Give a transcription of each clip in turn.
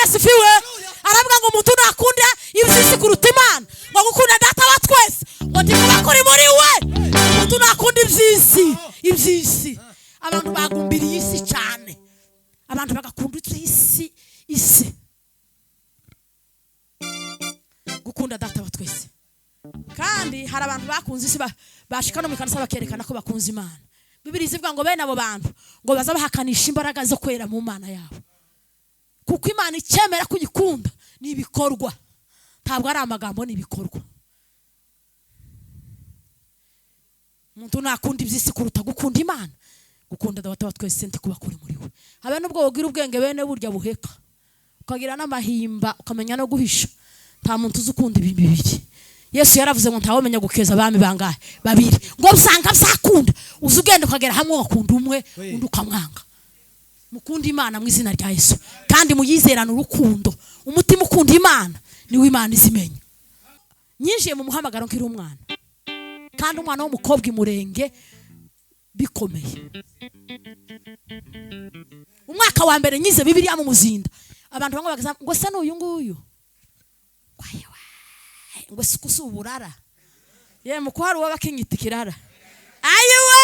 Bwana sifiwe. Aravuga ngo umuntu nakunda iby'isi kuruta Imana, ngo gukunda data wa twese ngo ndikuba kuri muri we. Umuntu nakunda iby'isi, iby'isi. Abantu bagumbiriye isi cyane, abantu bagakunda iby'isi, isi. Gukunda data wa twese. Kandi hari abantu bakunze isi bashika no mu kanisa bakerekana ko bakunze Imana. Bibiliya ivuga ngo bene abo bantu ngo baza bahakanisha imbaraga zo kwera mu Mana yabo. Kuko Imana icyemera kugikunda ni ibikorwa, ntabwo ari amagambo, ni ibikorwa. Umuntu nakunda iby'isi kuruta gukunda Imana, gukunda data wa twese ndikuba kuri muri we. Habe nubwo wogira ubwenge bene burya buheka, ukagira n'amahimba, ukamenya no guhisha, nta muntu uzi ukunda ibi bibiri. Yesu yaravuze ngo ntawomenya gukeza abami bangahe? Babiri. Ngo usanga byakunda, uzi ugenda ukagera hamwe ugakunda umwe, undi ukamwanga. Mukunde Imana mu izina rya Yesu, kandi muyizerane urukundo. Umutima ukunda Imana niwo Imana izimenya. Nyinjiye mu muhamagaro nkiri umwana, kandi umwana w'umukobwa imurenge bikomeye. Umwaka wa mbere nyize Bibiliya mu muzinda, abantu bamwe bakaza ngo se n'uyu nguyu, ngo si kusuburara ye muko hari uwaba kinyita kirara. Ayiwe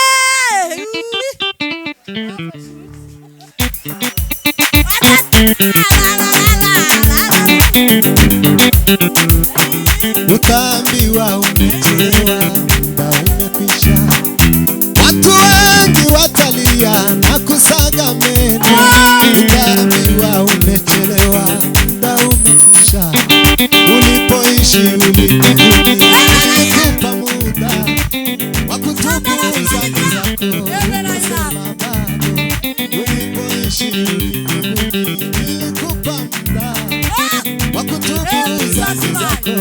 Utaambiwa umechelewa, muda umekwisha. Watu wengi watalia na kusaga meno. Utaambiwa umechelewa, muda umekwisha. Ulipoishi ulikuwa nilikupa muda wa kutubu dhambi zako, ukasema bado. Ulipoishi nilikupa muda wa kutubu dhambi zako,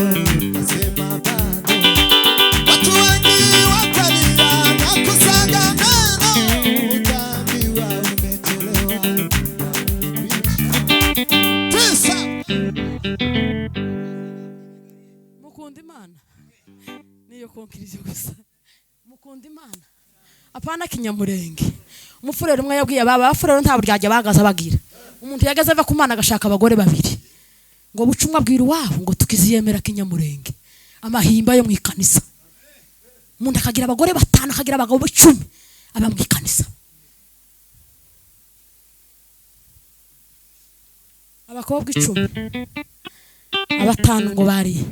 ukasema bado. Watu wengi watalia na kusaga meno. Utaambiwa umechelewa, tisa. Mukunda Imana niyo konkirizo gusa. Mukunda Imana apana kinyamurenge. Umufurero umwe yabwiye baba abafurero nta buryajya bagaza bagira. Umuntu yagaze ava ku Mana agashaka abagore babiri, ngo bucumwa abwira iwabo ngo tukiziyemera kinyamurenge, amahimba yo mu ikanisa. Umuntu akagira abagore batanu, akagira abagabo 10 aba mu ikanisa. Abakobwa 10, abatanu ngo bari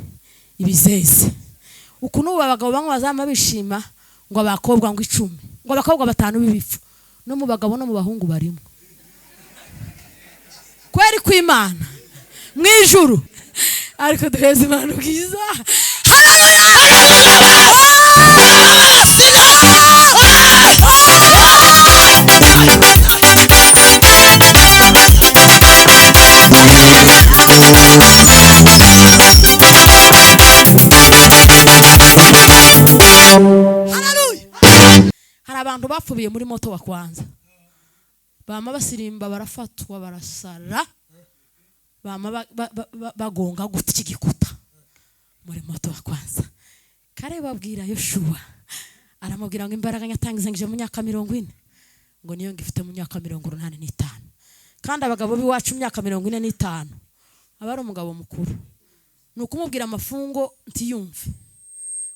ibizeze. Uku n'ubu abagabo bamwe bazama bishima ngo abakobwa ngo 10, ngo abakobwa batanu b'ibifu. No mu bagabo no mu bahungu barimo. Kweri kw'Imana mu ijuru, ariko duheze Imana ubwiza. Haleluya. Hari abantu bapfubiye muri moto wa kwanza, bama basirimba barafatwa barasara, bama bagonga gutya igikuta muri moto wa kwanza. Kare babwira Yoshua, aramubwira ngo imbaraga nyatangizangije mu myaka 40 ngo niyo ngifite mu myaka 85. Kandi abagabo biwacu myaka 45 aba ari umugabo mukuru. Ni ukumubwira amafungo ntiyumve,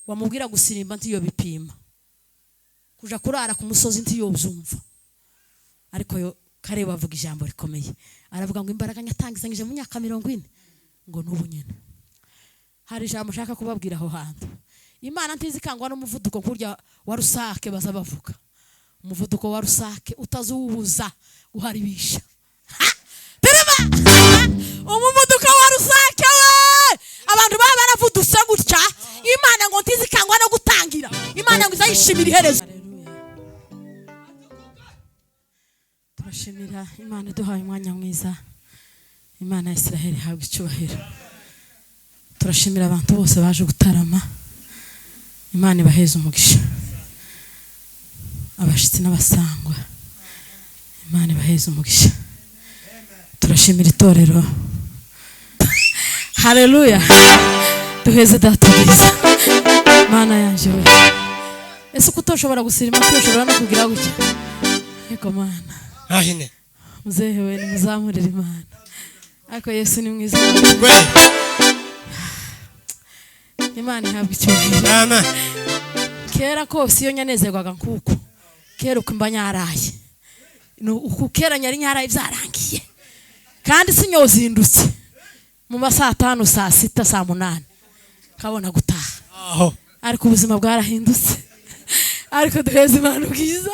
wamubwira gusirimba ntiyo bipima, kuja kurara ku musozi ntiyobyumva. Ariko yo kare bavuga ijambo rikomeye, aravuga ngo imbaraga nyatangizangije mu myaka 40 ngo nubu nyene. Hari ijambo nshaka kubabwira aho hantu. Imana ntizikangwa n'umuvuduko kurya wa rusake baza bavuga. Umuvuduko wa rusake utazubuza guharibisha. Terema umuvuduko wa rusake we, abantu baba baravudutse gutya. Imana ngo ntizikangwa no gutangira, Imana ngo izayishimira iherezo. Turashimira Imana iduhaye umwanya mwiza. Imana ya Israheli ihabwe icyubahiro. Turashimira abantu bose baje gutarama. Imana ibaheze umugisha. Abashitsi n'abasangwa, Imana ibaheze umugisha. Turashimira itorero. Haleluya. Duheze data bwiza. Mana yanje we. Ese kutoshobora gusirima ushobora no kugira gutya. Eko Mana. Ahine. Muzehe we nimuzamurire Imana. Ariko Yesu ni mwiza. Kweli. Imana ihabwa icyubahiro. Amen. Kera kose iyo nyanezerwaga nkuko kera uko mba nyaraye, uku kera nyari nyaraye byarangiye, kandi sinyozindutse mu ma saa 5, saa 6, saa 8 kabona gutaha. Aho. Ariko ubuzima bwarahindutse, ariko duheze Imana ubwiza.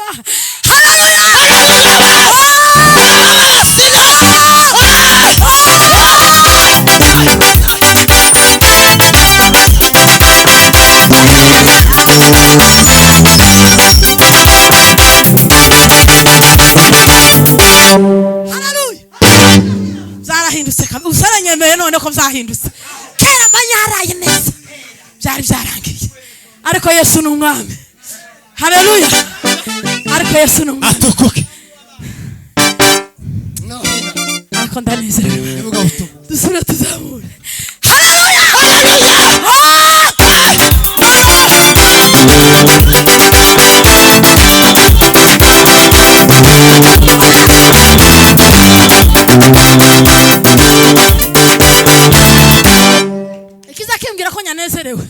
Haleluya! Byarahindutse kabisa. Usaranyemeye none ko byahindutse. Kera mba nyaraye neza, byari byarangiye, ariko Yesu ni umwami. Haleluya! Ariko Yesu ni umwami. Atukuke. No. Ariko ndanezerewe. Ivuga ubutumwa. Dusubire tuzamure. Haleluya! Haleluya! Ikiza kimbwira ko nyanezerewe,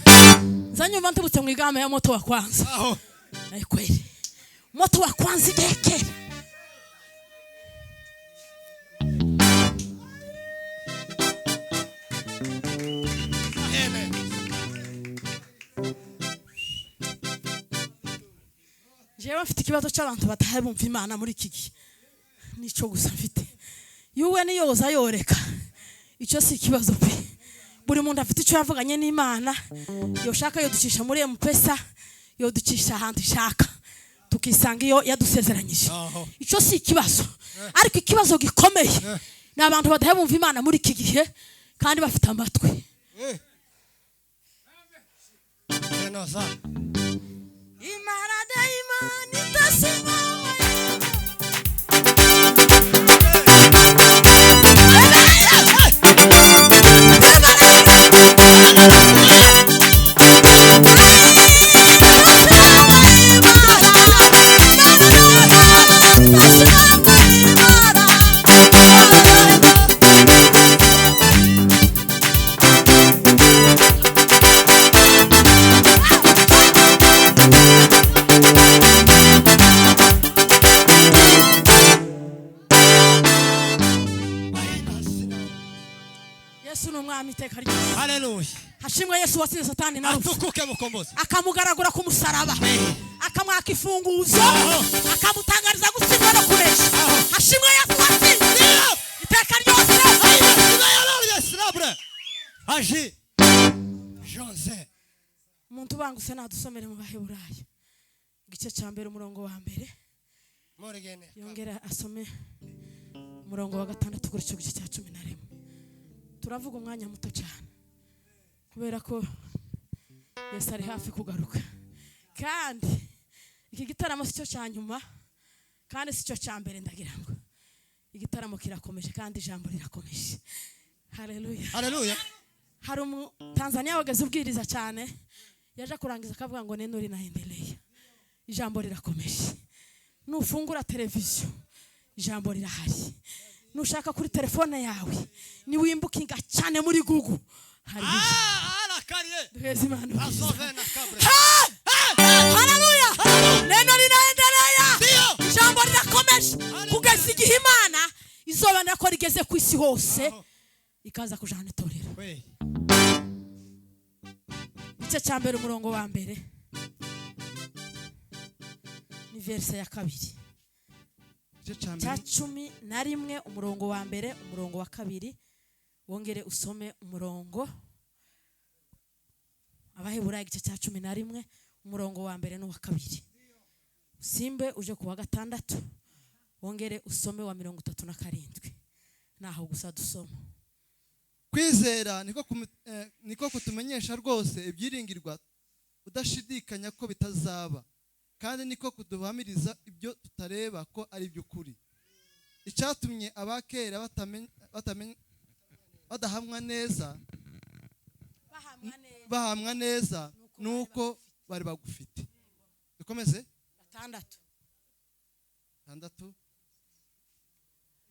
nzanyumva ntubutse mu igame ya moto wa kwanza. Aho. Ay, kweli moto wa kwanza igihe kera. Amen. Jewe mfite ikibazo cy'abantu batahe bumva Imana muri iki gihe, nico gusa mfite. Yuwe niyoza yoreka, icyo si ikibazo pe. Buri muntu afite icyo yavuganye n'Imana, yoshaka yoducisha muri M-Pesa, yoducisha ahantu ishaka, tukisanga iyo yadusezeranyije. Aho. Icyo si ikibazo, ariko ikibazo gikomeye ni abantu badahe bumva Imana muri iki gihe kandi bafite amatwi. Enoza. Imara daima nitasimama. Yesu ni umwami iteka ryose. Haleluya. Hashimwe Yesu watsinze Satani na rupfu, Atukuke mukombozi. akamugaragura ku musaraba, akamwaka imfunguzo, akamutangariza gutsindwa no kunesha. Hashimwe Yesu watsinze iteka ryose. Aji. Jose. Umuntu ubangutse nadusomere mu Baheburayo igice cya mbere umurongo wa mbere, Morigene. yongera asome umurongo wa 6 kuri icyo gice cya 11. Turavuga umwanya muto cyane kubera ko Yesu ari hafi kugaruka, kandi iki gitaramo si cyo cya nyuma kandi si cyo cya mbere. Ndagira ngo igitaramo kirakomeje kandi ijambo rirakomeje. Haleluya! Haleluya. Hari umu Tanzania wageze ubwiriza cyane, yaje kurangiza akavuga ngo neno rinaendelea. Ijambo rirakomeje. Nufungura televiziyo ijambo rirahari, nushaka kuri telefone yawe niwimbukinga cyane muri Google hari. Ah, ala kariye. Duheze Imana ubwiza. Azove na kabre. Haleluya! Neno linaendelea. Ndio. Ijambo rirakomeje kugeza igihe Imana izobana ko rigeze ku isi hose, ikaza kujana itorero. We. Igice cya mbere umurongo wa mbere ni verse ya 2. Igice cya Cya mbere 11 umurongo wa mbere, umurongo wa 2, wongere usome umurongo Abaheburayo igice cya 11 umurongo wa mbere n'uwa 2. Usimbe uje ku wa 6 wongere usome wa 37. Naho gusa dusoma. Kwizera niko kutumenyesha rwose ibyiringirwa udashidikanya ko bitazaba, kandi niko kuduhamiriza ibyo tutareba ko ari iby'ukuri. Icyatumye abakera badahamwa neza, bahamwa neza nuko bari bagufite. Dukomeze. 6. 6.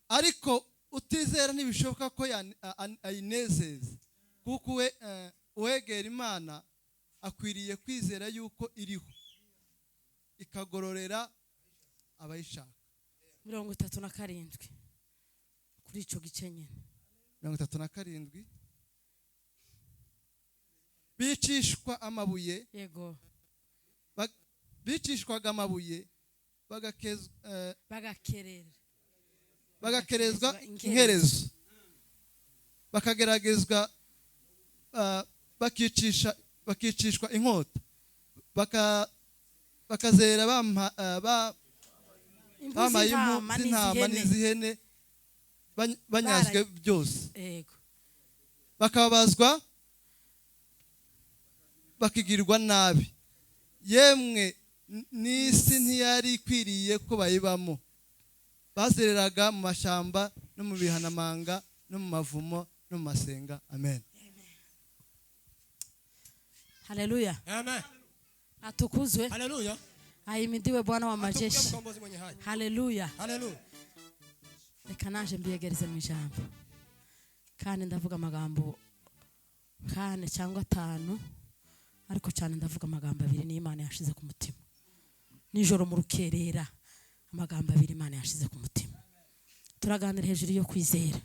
Ariko Utizera ntibishoboka ko ayinezeza, kuko we uwegera Imana akwiriye kwizera yuko iriho, ikagororera abayishaka. 37 kuri ico gice nyene. 37. Bicishwa amabuye. Yego. Bicishwaga amabuye, bagakerera, bagakerezwa inkerezo, bakageragezwa, bakicishwa inkota, bakazera bamaye impu z'intama n'iz'ihene, banyazwe byose. Yego. Bakababazwa, bakigirwa nabi, yemwe n'isi ntiyari ikwiriye ko bayibamo. Bazereraga mu mashyamba no mu bihanamanga no mu mavumo no mu masenga. Amen. Haleluya. Amen. Atukuzwe. Haleluya. Ahimidiwe Bwana wa majeshi. Mkombozi mwenye hai. Haleluya. Haleluya. Reka naje mbiyegereze mu ijambo, kandi ndavuga amagambo 4 cyangwa 5, ariko cyane ndavuga amagambo 2 n'Imana yashize ku mutima. Nijoro mu rukerera amagambo 2 Imana yashize ku mutima. Turaganira hejuru yo kwizera.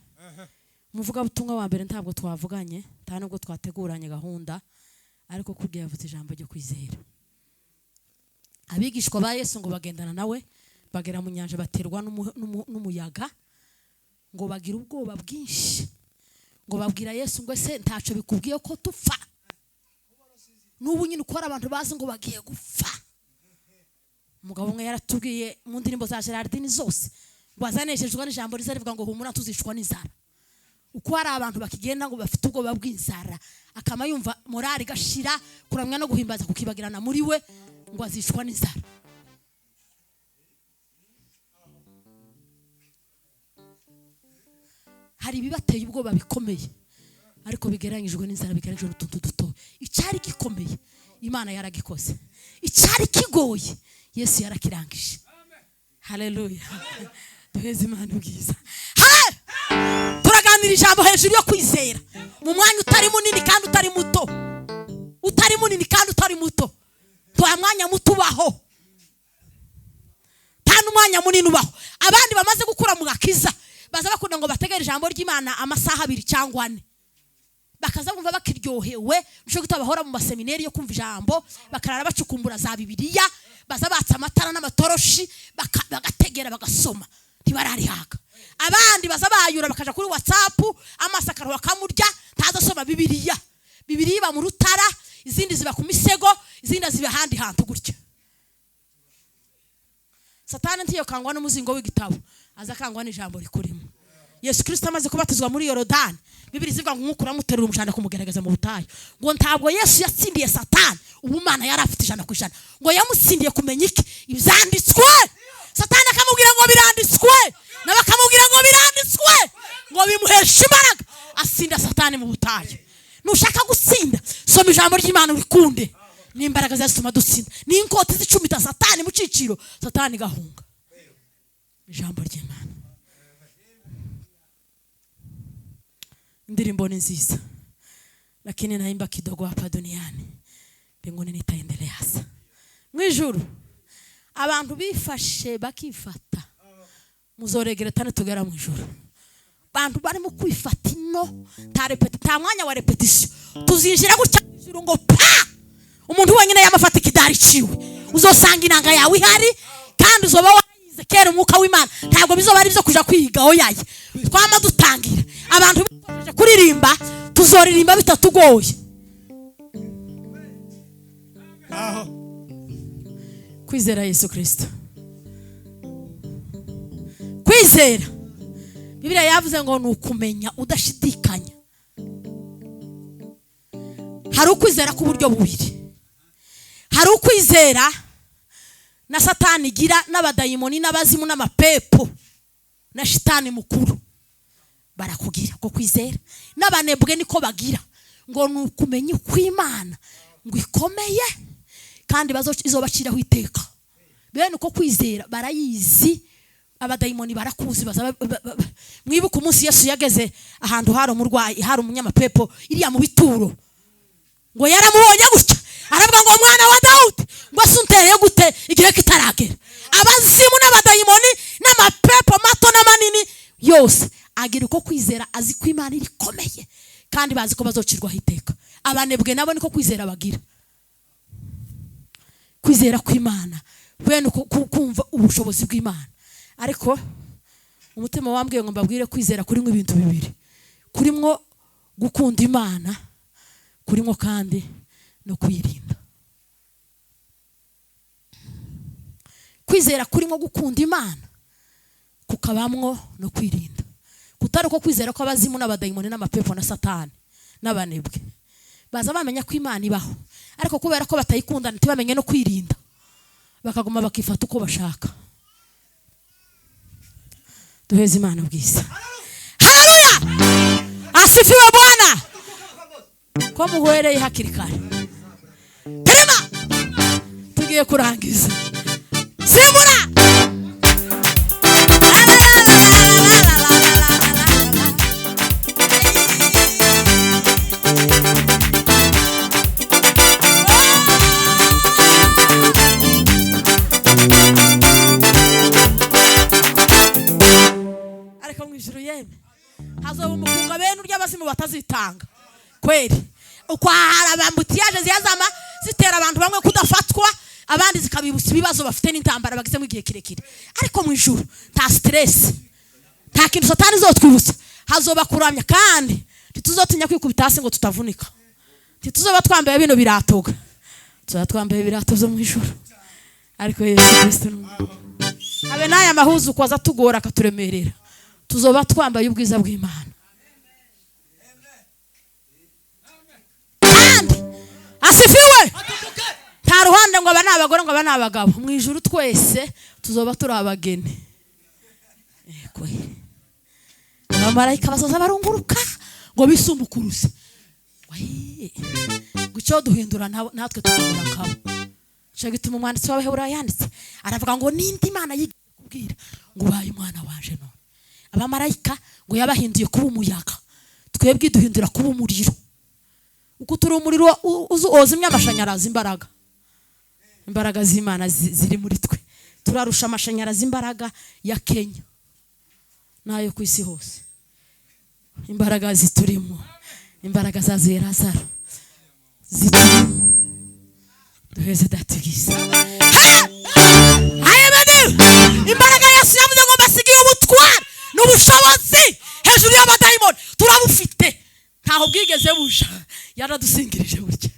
Umuvuga butumwa wa mbere ntabwo twavuganye, nta nubwo twateguranye gahunda, ariko kubwiye yavuze ijambo ryo kwizera. Abigishwa ba Yesu ngo bagendana nawe bagera mu nyanja, baterwa n'umuyaga, ngo bagira ubwoba bwinshi, ngo babwira Yesu ngo ese ntaco bikubwiye ko tupfa? N'ubu nyine ukora abantu bazi ngo bagiye gupfa. Umugabo umwe yaratubwiye mu ndirimbo za Gerardine zose ngo azanejejwe n'ijambo riza rivuga ngo humura tuzicwa n'inzara. Uko hari abantu bakigenda ngo bafite ubwoba bw'inzara, akama yumva morale gashira, kuramwa no guhimbaza kukibagirana muri we, ngo azicwa n'inzara. Hari ibibateye ubwoba bikomeye, ariko bigereranyijwe n'inzara, bigereranyijwe n'utuntu duto. Icyari gikomeye Imana yaragikoze, icyari kigoye Yesu yarakirangije. Haleluya. Duheze Imana ubwiza. Turaganira ijambo hejuru yo kwizera mu mwanya utari munini kandi utari muto, utari munini kandi utari muto. Nta mwanya muto ubaho, nta n'umwanya munini ubaho. Abandi bamaze gukura mu gakiza baza bakunda ngo bategere ijambo ry'Imana amasaha 2 cyangwa 4, bakaza bumva bakiryohewe. Nico gituma bahora mu maseminari yo kumva ijambo, bakarara bacukumbura za Bibiliya, baza batsa amatara n'amatoroshi, bagategera bagasoma, ntibararihaga. Abandi baza bayura bakaja kuri WhatsApp, amasakaro bakamurya, ntazasoma Bibiliya. Bibiliya iba mu rutara, izindi ziba ku misego, izindi ziba ahandi hantu gutya. Satani ntiyokangwa n'umuzingo w'igitabo, aza akangwa n'ijambo rikurimo. Yesu Kristo amaze kubatizwa muri Yorodani, Bibiliya ivuga ngo umwuka uramuterura umushana kumugerageza mu butayu. Ngo ntabwo Yesu yatsindiye Satani, ubumana yari afite 100%. Ngo yamutsindiye kumenya iki? Ibyanditswe. Satani akamubwira ngo biranditswe, nawe akamubwira ngo biranditswe, ngo bimuhesha imbaraga, atsinda Satani mu butayu. Nushaka gutsinda, soma ijambo ry'Imana urikunde. N'imbaraga zazituma dutsinda. N'inkota zicumita Satani mu ciciro, Satani gahunga. Ijambo ry'Imana. Ndirimbo ni nziza, lakini naimba kidogo hapa duniani, mbinguni nitaendelea hasa. Mwijuru abantu bifashe bakifata, muzoregeretane tugera mwijuru. Bantu barimo kwifata ino, ta mwanya wa repetition. Tuzinjira gutya mwijuru ngo pa! Umuntu wenyine yamafata ikidari ciwe, uzosanga inanga yawe ihari, kandi uzoba wayize kera umwuka w'Imana. Ntabwo bizoba ari byo kuja kwiga oyaye. Twama dutangira abantu bitoje kuririmba, tuzoririmba bitatugoye. Aho kwizera Yesu Kristo, kwizera Bibiliya yavuze ngo ni ukumenya udashidikanya. Hari ukwizera ku buryo bubiri. Hari ukwizera na Satani igira n'abadayimoni n'abazimu n'amapepo na shitani mukuru barakugira ko kwizera. N'abanebwe niko bagira ngo ni ukumenya uko Imana ngo ikomeye kandi izobaciraho iteka. Bene uko kwizera barayizi, Abadayimoni barakuzi baza. Mwibuke umunsi Yesu yageze ahantu hari umurwayi, hari umunyamapepo iriya mu bituro, ngo yaramubonye gutya aravuga ngo mwana wa Dawudi, ngo se untereye gute igihe kitaragera? Abazimu n'abadayimoni n'amapepo mato n'amanini yose agira uko kwizera, azi ko Imana irikomeye kandi bazi ko bazocirwaho iteka. Abanebwe nabo niko kwizera bagira, kwizera kw'Imana bene kumva ubushobozi bw'Imana. Ariko umutima wambwiye ngo mbabwire kwizera kurimwo ibintu bibiri, kurimwo gukunda Imana, kurimwo kandi no kwirinda. Kwizera kurimwo gukunda Imana kukabamwo no kwirinda, kutari uko kwizera kw'abazimu n'abadayimoni n'amapepo na Satani n'abanebwe. Baza bamenya ko Imana ibaho, ariko kubera ko batayikunda ntibamenye no kwirinda, bakaguma bakifata uko bashaka. Duheze Imana ubwiza. Haleluya, asifiwe Bwana. Ko muhwereye hakiri kare, terema tugiye kurangiza. Simbura. Ariko mu ijuru yemwe hazoba umukunga bene urya abazimu batazitanga kweri. Uko hari abambutiyaje ziyazama zitera abantu bamwe kudafatwa, abandi zikabibutsa ibibazo bafite n'intambara bagizemo igihe kirekire. Ariko mu ijuru nta stress, nta kintu Satani izotwibutsa, hazoba kuramya kandi ntituzotinya kwikubita hasi ngo tutavunika. Ntituzoba twambaye bino biratoga, tuzoba twambaye ibirato byo mu ijuru. Ariko Yesu Kristo habe n'aya mahuzu uko aza tugora akaturemerera, tuzoba twambaye ubwiza bw'Imana. Kandi asifiwe. Nta ruhande ngo aba ni abagore ngo aba ni abagabo, mu ijuru twese tuzoba turi abageni. Yego, abamarayika bazoza barunguruka ngo bisumbukuruze, gucyo duhindura natwe tukamera nkabo. Cyo gituma umwanditsi w'Abaheburayo yanditse aravuga ngo nindi Imana yigeze kubwira ngo ubaye umwana wanje none. Abamarayika ngo yabahinduye kuba umuyaga, twebwe duhindura kuba umuriro. Uko turi umuriro uzimya amashanyarazi, imbaraga z'Imana ziri muri twe. Turarusha amashanyarazi imbaraga ya Kenya nayo ku isi hose. Imbaraga ziturimo, imbaraga za Lazaro ziturimo. Duheze Data ubwiza. Imbaraga Yesu yavuze ngo mbasigiye ubutware n'ubushobozi hejuru y'abadayimoni, turabufite, ntaho bwigeze buja. Yaradusingirije burya,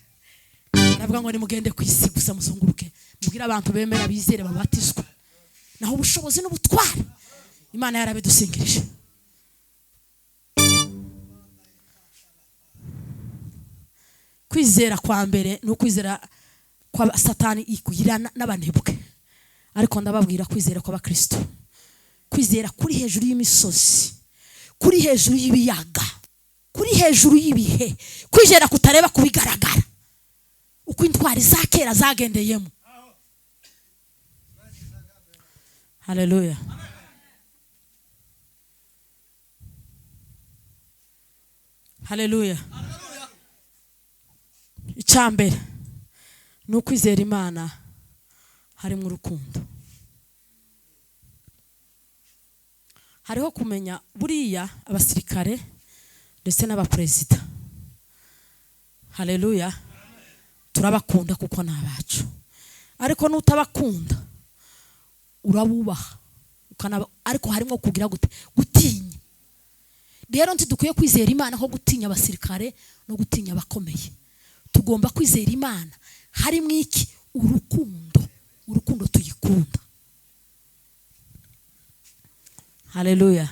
aravuga ngo nimugende ku isi gusa muzunguruke, mubwire abantu bemera bizere babatizwa. Naho ubushobozi n'ubutware Imana yarabidusingirije. Kwizera kwa mbere ni ukwizera kwa Satani ikugira n'abanebwe. Ariko ndababwira kwizera kw'abakristo, kwizera kuri hejuru y'imisozi, kuri hejuru y'ibiyaga, kuri hejuru y'ibihe, kwizera kutareba kubigaragara uko intwari za kera zagendeyemo. Haleluya. Haleluya. Icyambere ni ukwizera Imana harimo urukundo. Hariho kumenya buriya abasirikare ndetse n'abaperezida. Haleluya. Turabakunda kuko ni abacu, ariko nutabakunda urabubaha ukanaba, ariko harimo kugira gute? Gutinya. Rero ntidukwiye kwizera Imana nko gutinya abasirikare no gutinya abakomeye. Tugomba kwizera Imana harimo iki? Urukundo. Urukundo tuyikunda. Haleluya.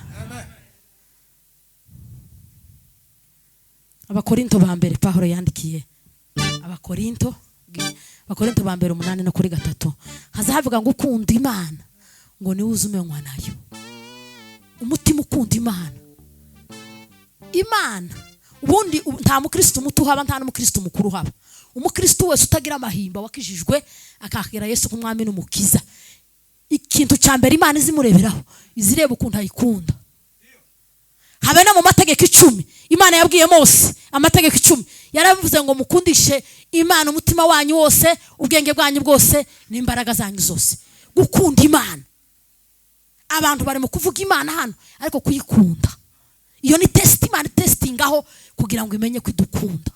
Abakorinto ba mbere Pawulo yandikiye Abakorinto ba mbere 8:3 hazavuga ngo ukunda Imana ngo niwe uzumenywa nayo. Umutima ukunda Imana. Imana ubundi nta mukristo muto haba, nta n'umukristo mukuru haba. Umukristo wese utagira amahimba wakijijwe akakira Yesu nk'umwami n'umukiza, Ikintu cya mbere Imana izimureberaho, izireba ukuntu ayikunda. Habe no mu mategeko 10 Imana yabwiye Mose, amategeko 10 yaravuze ngo mukundishe Imana umutima wanyu wose, ubwenge bwanyu bwose n'imbaraga zanyu zose. Gukunda Imana. Abantu bari mu kuvuga Imana hano, ariko kuyikunda iyo ni test Imana testingaho kugira ngo imenye ko idukunda.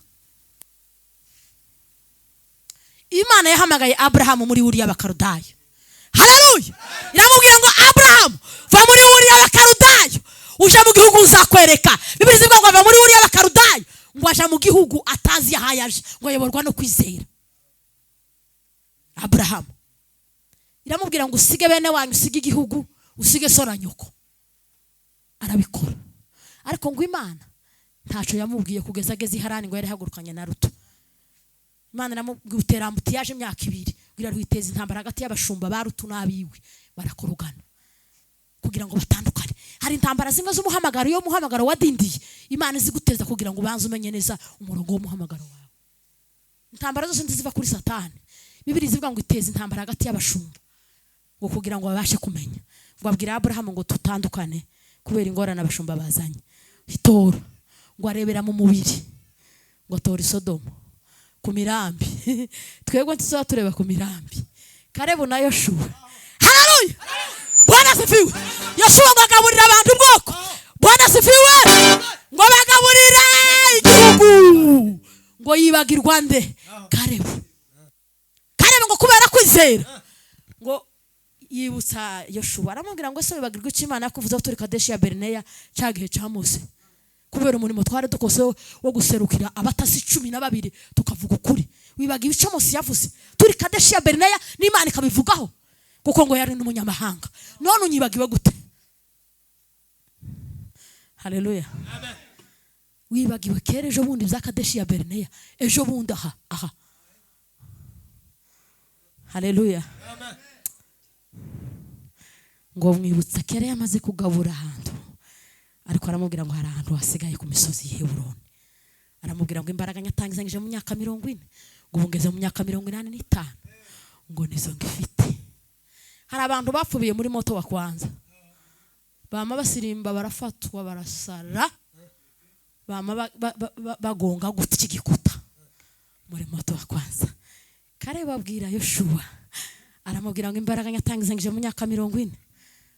Imana yahamagaye Abraham muri Uriya Bakarudayo. Haleluya! Iramubwira ngo Abraham, va muri Uriya Bakarudayo uje mu gihugu nzakwereka. Bibiliya ivuga ngo ava muri Uriya Bakarudayo ngo aja mu gihugu atazi yahayaje, ngo ayoborwa no kwizera. Abraham iramubwira ngo usige bene wanyu, usige igihugu, usige so na nyoko. Arabikora. Ariko ngo Imana ntaco yamubwiye kugeza ageze i Harani, ngo yari yahagurukanye na Ruto. Imana iramubwira utera ambutiyaje imyaka 2, kugira ngo iteze intambara hagati y'abashumba ba Ruto n'abiwe, barakorogana kugira ngo batandukane. Hari intambara zimwe z'umuhamagaro, iyo umuhamagaro wadindiye Imana iziguteza kugira ngo ubanze umenye neza umurongo w'umuhamagaro wawe. Intambara zose ntiziva kuri Satani. Bibiliya ivuga ngo iteze intambara hagati y'abashumba ngo kugira ngo babashe kumenya. Ngo abwira Abraham ngo tutandukane kubera ingorane abashumba bazanye. Itora ngo arebera mu mubiri, ngo atora Sodoma ku mirambi. Twebwe ntituzaba tureba ku mirambi. Karebu na Yoshuwa. Haleluya! Bwana asifiwe. Yoshuwa ngo agaburira abantu ubwoko. Bwana asifiwe. Ngo bagaburire igihugu. Ngo yibagirwa nde? Karebu. Karebu ngo kubera kwizera ngo yibutsa Yoshuwa, aramubwira ngo se wibagirwa icyo Imana yakuvuzeho turi Kadeshi ya Berineya cya gihe cya Mose, kubera umurimo twari dukoze wo guserukira abatasi 12 tukavuga ukuri. Wibagiwe icyo Mose yavuze turi Kadeshi ya Berineya n'Imana ikabivugaho, kuko ngo yari n'umunyamahanga. None unyibagiwe gute? Haleluya. Amen. Wibagiwe kera ejo bundi bya Kadeshi ya Berineya, ejo bundi aha aha. Haleluya. Amen. Ngo mwibutsa kera yamaze kugabura ahantu, ariko aramubwira ngo hari ahantu hasigaye ku misozi y'i Heburoni. Aramubwira ngo imbaraga nyatangizanyije mu myaka 40, ngo ubu ngeze mu myaka 85, ngo nizo ngifite. Hari abantu bapfubiye muri moto wa kwanza, bama basirimba barafatwa barasara, bama bagonga gutya igikuta muri moto wa kwanza. Kare babwira Yoshuwa, aramubwira ngo imbaraga nyatangizanyije mu myaka 40,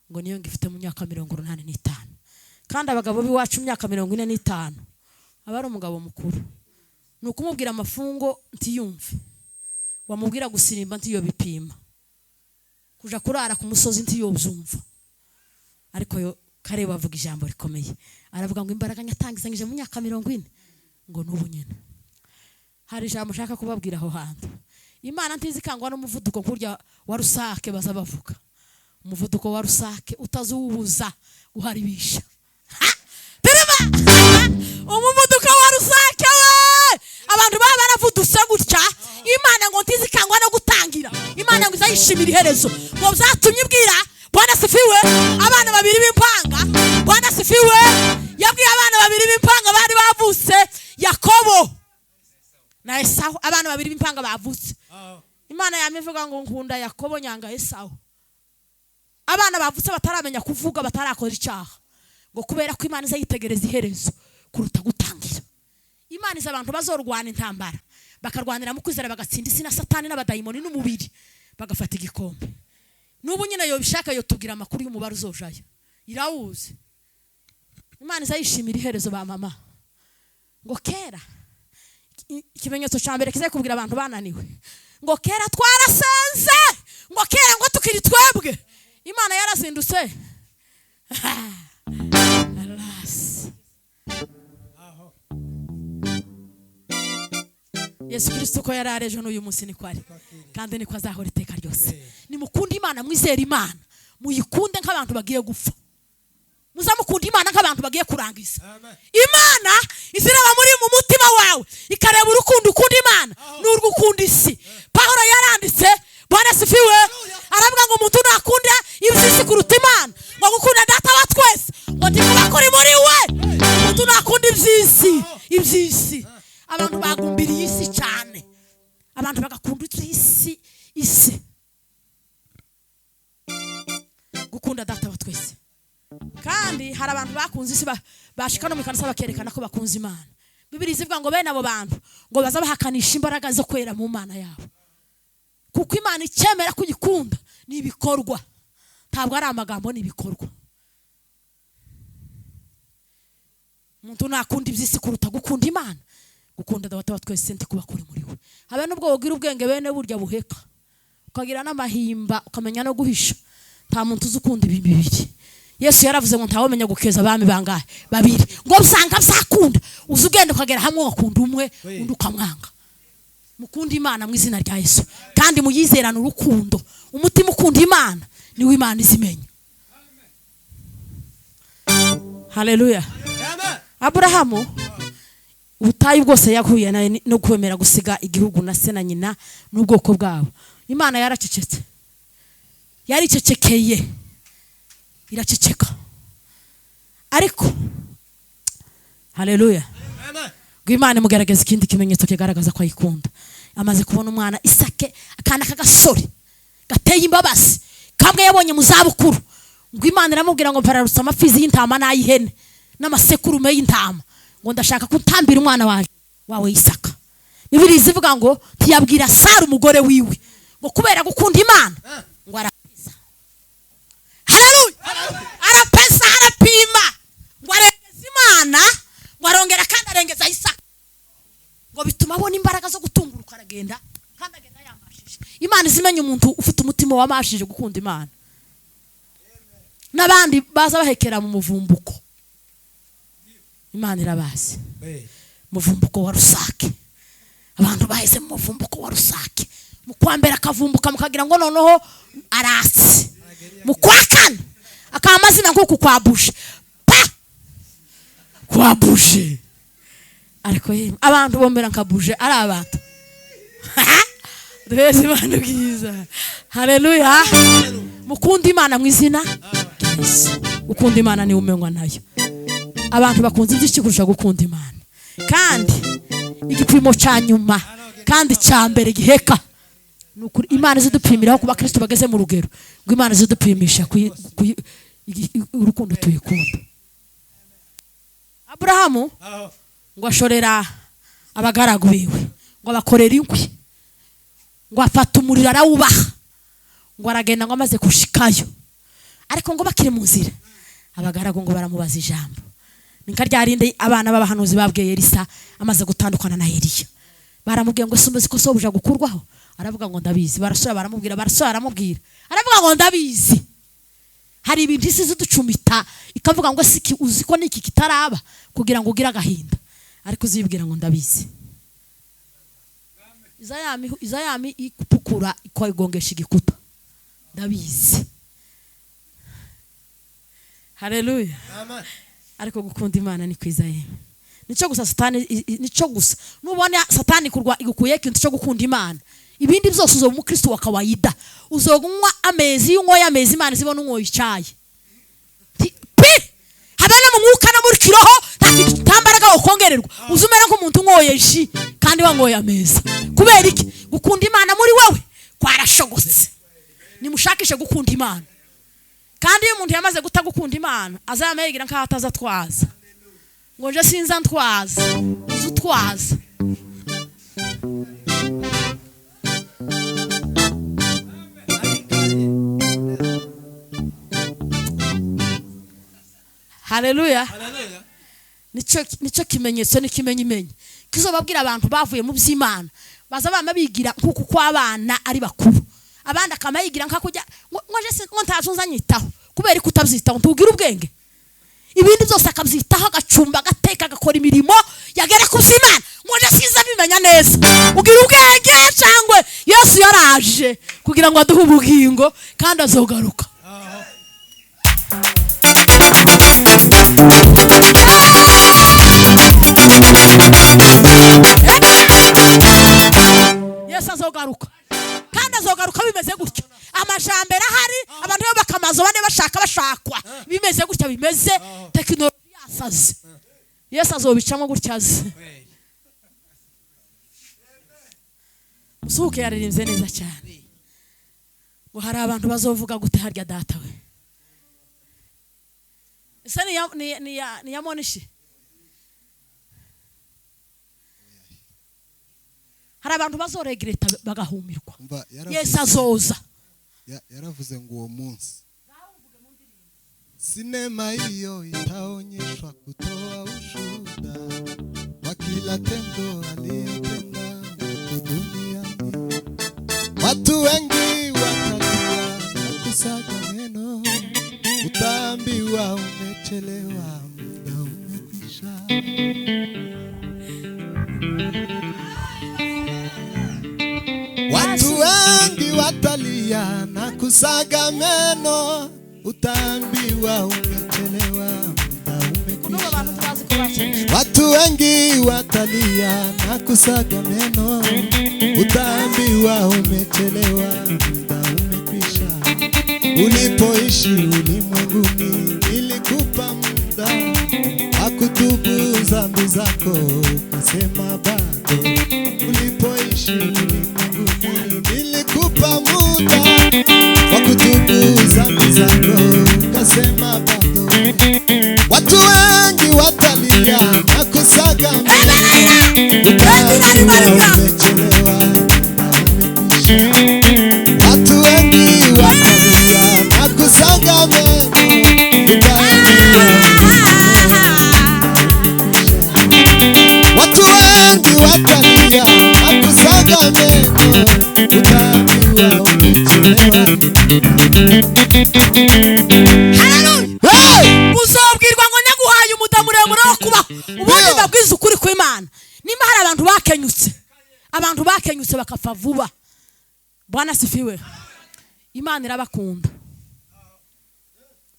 ngo niyo ngifite mu myaka 85. Kandi abagabo b'iwacu imyaka 45 aba ari umugabo mukuru. Ni ukumubwira amafungo ntiyumve, wamubwira gusirimba ntiyobipima, kuja kurara ku musozi ntiyobyumva. Ariko yo Kare bavuga ijambo rikomeye, aravuga ngo imbaraga nyatangizanyije mu myaka 40, ngo n'ubu nyine. Hari ijambo nshaka kubabwira aho hantu. Imana ntizikangwa n'umuvuduko kurya wa rusake baza bavuga. Umuvuduko wa rusake utazuwubuza guharibisha. Terema! Umuvuduko wa rusake we! Abantu baba baravudutse gutya, Imana ngo ntizikangwa no gutangira. Imana ngo izayishimira iherezo. Ngo byatumye ibwira Bwana asifiwe, abana babiri b'impanga. Bwana asifiwe, yabwiye abana babiri b'impanga bari bavutse, Yakobo na Esau. Abana babiri b'impanga bavutse. Imana yamivuga ngo nkunda Yakobo nyanga Esau. Abana bavutse bataramenya kuvuga, batarakora icyaha, ngo kubera ko Imana izayitegereza iherezo kuruta gutangira. Imana iza abantu bazorwana intambara, bakarwanira mu kwizera, bagatsinda isi na Satani n'abadayimoni n'umubiri, bagafata igikombe. N'ubu nyine yobishaka yotubwira amakuru y'umubare uzojayo, irawuzi. Imana izayishimira iherezo ba mama. Ngo kera ikimenyetso cya mbere kizakubwira abantu bananiwe, ngo kera twarasenze, ngo kera ngo tukiri twebwe. Imana yarazindutse. Alas. Yesu Kristo ko yari arejo n'uyu munsi niko ari, kandi niko azahora iteka ryose. Nimukunde Imana, mwizere Imana, muyikunde nk'abantu bagiye gupfa. Muzamukunda Imana nk'abantu bagiye kurangiza. Imana iziraba muri mu mutima wawe, ikareba urukundo ukunda Imana n'urwo ukunda isi. Pawulo yaranditse, Bwana asifiwe, aravuga ngo umuntu nakunda iby'isi kuruta Imana, ngo gukunda data wa twese, ngo ndikuba kuri muri we. Umuntu nakunda iby'isi, iby'isi. Abantu bagumbiriye isi cyane, abantu bagakunda isi, isi. Gukunda data wa twese. Kandi hari abantu bakunze isi bashika no mu kanisa bakerekana ko bakunze Imana. Bibiri zivuga ngo bene abo bantu ngo baza bahakanisha imbaraga zo kwera mu Mana yabo. Kuko Imana icyemera kugikunda ni ibikorwa, ntabwo ari amagambo, ni ibikorwa. Umuntu nakunda iby'isi kuruta gukunda Imana. Gukunda data wa twese ndi kuba kuri muri we. Habe nubwo wogira ubwenge bene burya buheka, ukagira n'amahimba, ukamenya no guhisha, nta muntu uzi ukunda ibi bibiri. Yesu yaravuze ngo ntawomenya gukeza abami bangahe babiri, ngo usanga byakunda uzi ugenda ukagera hamwe ugakunda umwe undi ukamwanga. Mukunde Imana mu izina rya Yesu, kandi muyizerane urukundo. Umutima ukunda Imana niwo Imana izimenya. Haleluya. Aburahamu ubutayu bwose yahuye nawe no kwemera gusiga igihugu na se na nyina n'ubwoko bwabo, Imana yaracecetse, yaricecekeye, iraceceka. Ariko haleluya, ngo Imana imugaragaza ikindi kimenyetso kigaragaza ko ayikunda. Amaze kubona umwana Isake, akana k'agasore gateye imbabazi, kamwe yabonye mu zabukuru, ngo Imana iramubwira ngo mpararutse amafizi y'intama n'ay'ihene n'amasekurume y'intama, ngo ndashaka kutambira umwana wawe Isaka. Bibiri zivuga ngo ntiyabwira Sara umugore wiwe, ngo kubera gukunda Imana ngo arapesa. Haleluya, arapesa, arapima, ngo arengeza Imana, ngo arongera kandi arengeza Isaka, ngo bituma abona imbaraga zo gutunguruka, aragenda kandi agenda yamashije. Imana izimenya umuntu ufite umutima wamashije gukunda Imana. N'abandi baza bahekera mu muvumbuko, Imana irabazi. Muvumbuko wa Rusake, abantu baheze mu muvumbuko wa Rusake, mu kwa mbere akavumbuka mukagira ngo noneho aratse, mu kwa kane akaba amazina nk'uku kwa buje pa kwa buje. Ariko yemwe abantu bombera nka buje ari abantu. Duheze Imana bwiza. Haleluya. Mukunde Imana mu izina rya Yesu. Ukunda Imana ni umenywa nayo. Abantu bakunze iby'isi kurusha gukunda Imana. Kandi igipimo cya nyuma kandi cya mbere giheka ni ukuri Imana izidupimiraho kuba Kristo bageze mu rugero, ngo Imana izidupimisha urukundo tuyikunda. Aburahamu ngo ashorera abagaragu biwe, ngo abakorera inkwi, ngo afata umuriro arawubaha, ngo aragenda ngo amaze gushikayo. Ariko ngo bakiri mu nzira abagaragu ngo baramubaza ijambo. Ninka ryarinde abana b'abahanuzi babwiye Elisa amaze gutandukana na Eliya, baramubwiye ngo sumbuzi ko sobuja gukurwaho, aravuga ngo ndabizi. Barasura baramubwira, barasura baramubwira, aravuga ngo ndabizi. Hari ibintu isi ziducumita ikavuga ngo siki uzi ko niki kitaraba kugira ngo ugire agahinda, ariko uzibwira ngo ndabizi. Izayami ipukura ikoigongesha igikuta, ndabizi. Haleluya. Amen. Ariko gukunda Imana ni kwiza yemwe. Nico gusa satani, nico gusa nubona satani kurwa igukuye ikintu cyo gukunda Imana, ibindi byose uzoba umukristo wa kawaida. Uzogunywa amezi, iyo unyoye amezi Imana zibona unyoye icyayi pi habana mu mwuka no muri kiroho, nta kintu tambaraga ukongererwa, uzumera nk'umuntu unyoye ji kandi wanyoye ameza. Kubera iki? Gukunda Imana muri wewe kwarashogotse. Nimushakishe gukunda Imana. Kandi iyo umuntu yamaze guta gukunda Imana azamayigira nkaho atazatwaza, ngo nje sinza ntwaza, uzutwaza. Haleluya. Nico kimenyetso n'ikimenyimenyi kizobabwira abantu bavuye mu by'Imana, baza bama bigira nkuko kw'abana ari bakuru, abandi akamayigira nka kujya ngo nje ngo ntazunza nyitaho. Kubera ko utabyitaho ntugira ubwenge, ibindi byose akabyitaho, agacumba, agateka, agakora imirimo, yagera ku by'Imana ngo nje siza bimenya neza. Ugira ubwenge cyangwa Yesu yaraje kugira ngo aduhe ubugingo kandi azogaruka. Yesu azogaruka kandi azogaruka bimeze gutya. Amajambere ahari, abantu bo bakamazo bane bashaka bashakwa, bimeze gutya, bimeze tekinoloji yasaze. Yesu azobicamo gutya aze. Musuhuke yaririmbye neza cyane. Ngo hari abantu bazovuga gute harya data we? Ese ni ya monishi. Hari abantu bazoregreta bagahumirwa. Yesu azoza. Yaravuze ngo uwo munsi sinema hiyo itaonyeshwa kutoa ushuhuda wa kila tendo aliyotenda mtu duniani. Watu wengi watalia na kusaga meno, utaambiwa umechelewa, muda umekwisha. Watu wengi watalia na kusaga meno, utaambiwa umechelewa, muda umekwisha. Watu wengi watalia na kusaga meno, utaambiwa umechelewa, muda umekwisha. Ulipoishi ulimwenguni nilikupa muda wa kutubu dhambi zako, ukasema bado. Ulipoishi ulimwenguni nilikupa muda wa kutubu dhambi zako, ukasema bado. Watu wengi watalia na kusaga meno, utaambiwa umechelewa, muda umekwisha. Watu wengi watalia na kusaga meno, utaambiwa umechelewa. Watu wengi watalia na kusaga meno, utaambiwa umechelewa. Haleluya. Uzobwirwa ngo nyaguhaye umuda muremure wo kubaho. Ubundi ndabwiza ukuri kw'Imana. Nimba hari abantu bakenyutse bakapfa vuba. Bwana sifiwe. Imana irabakunda.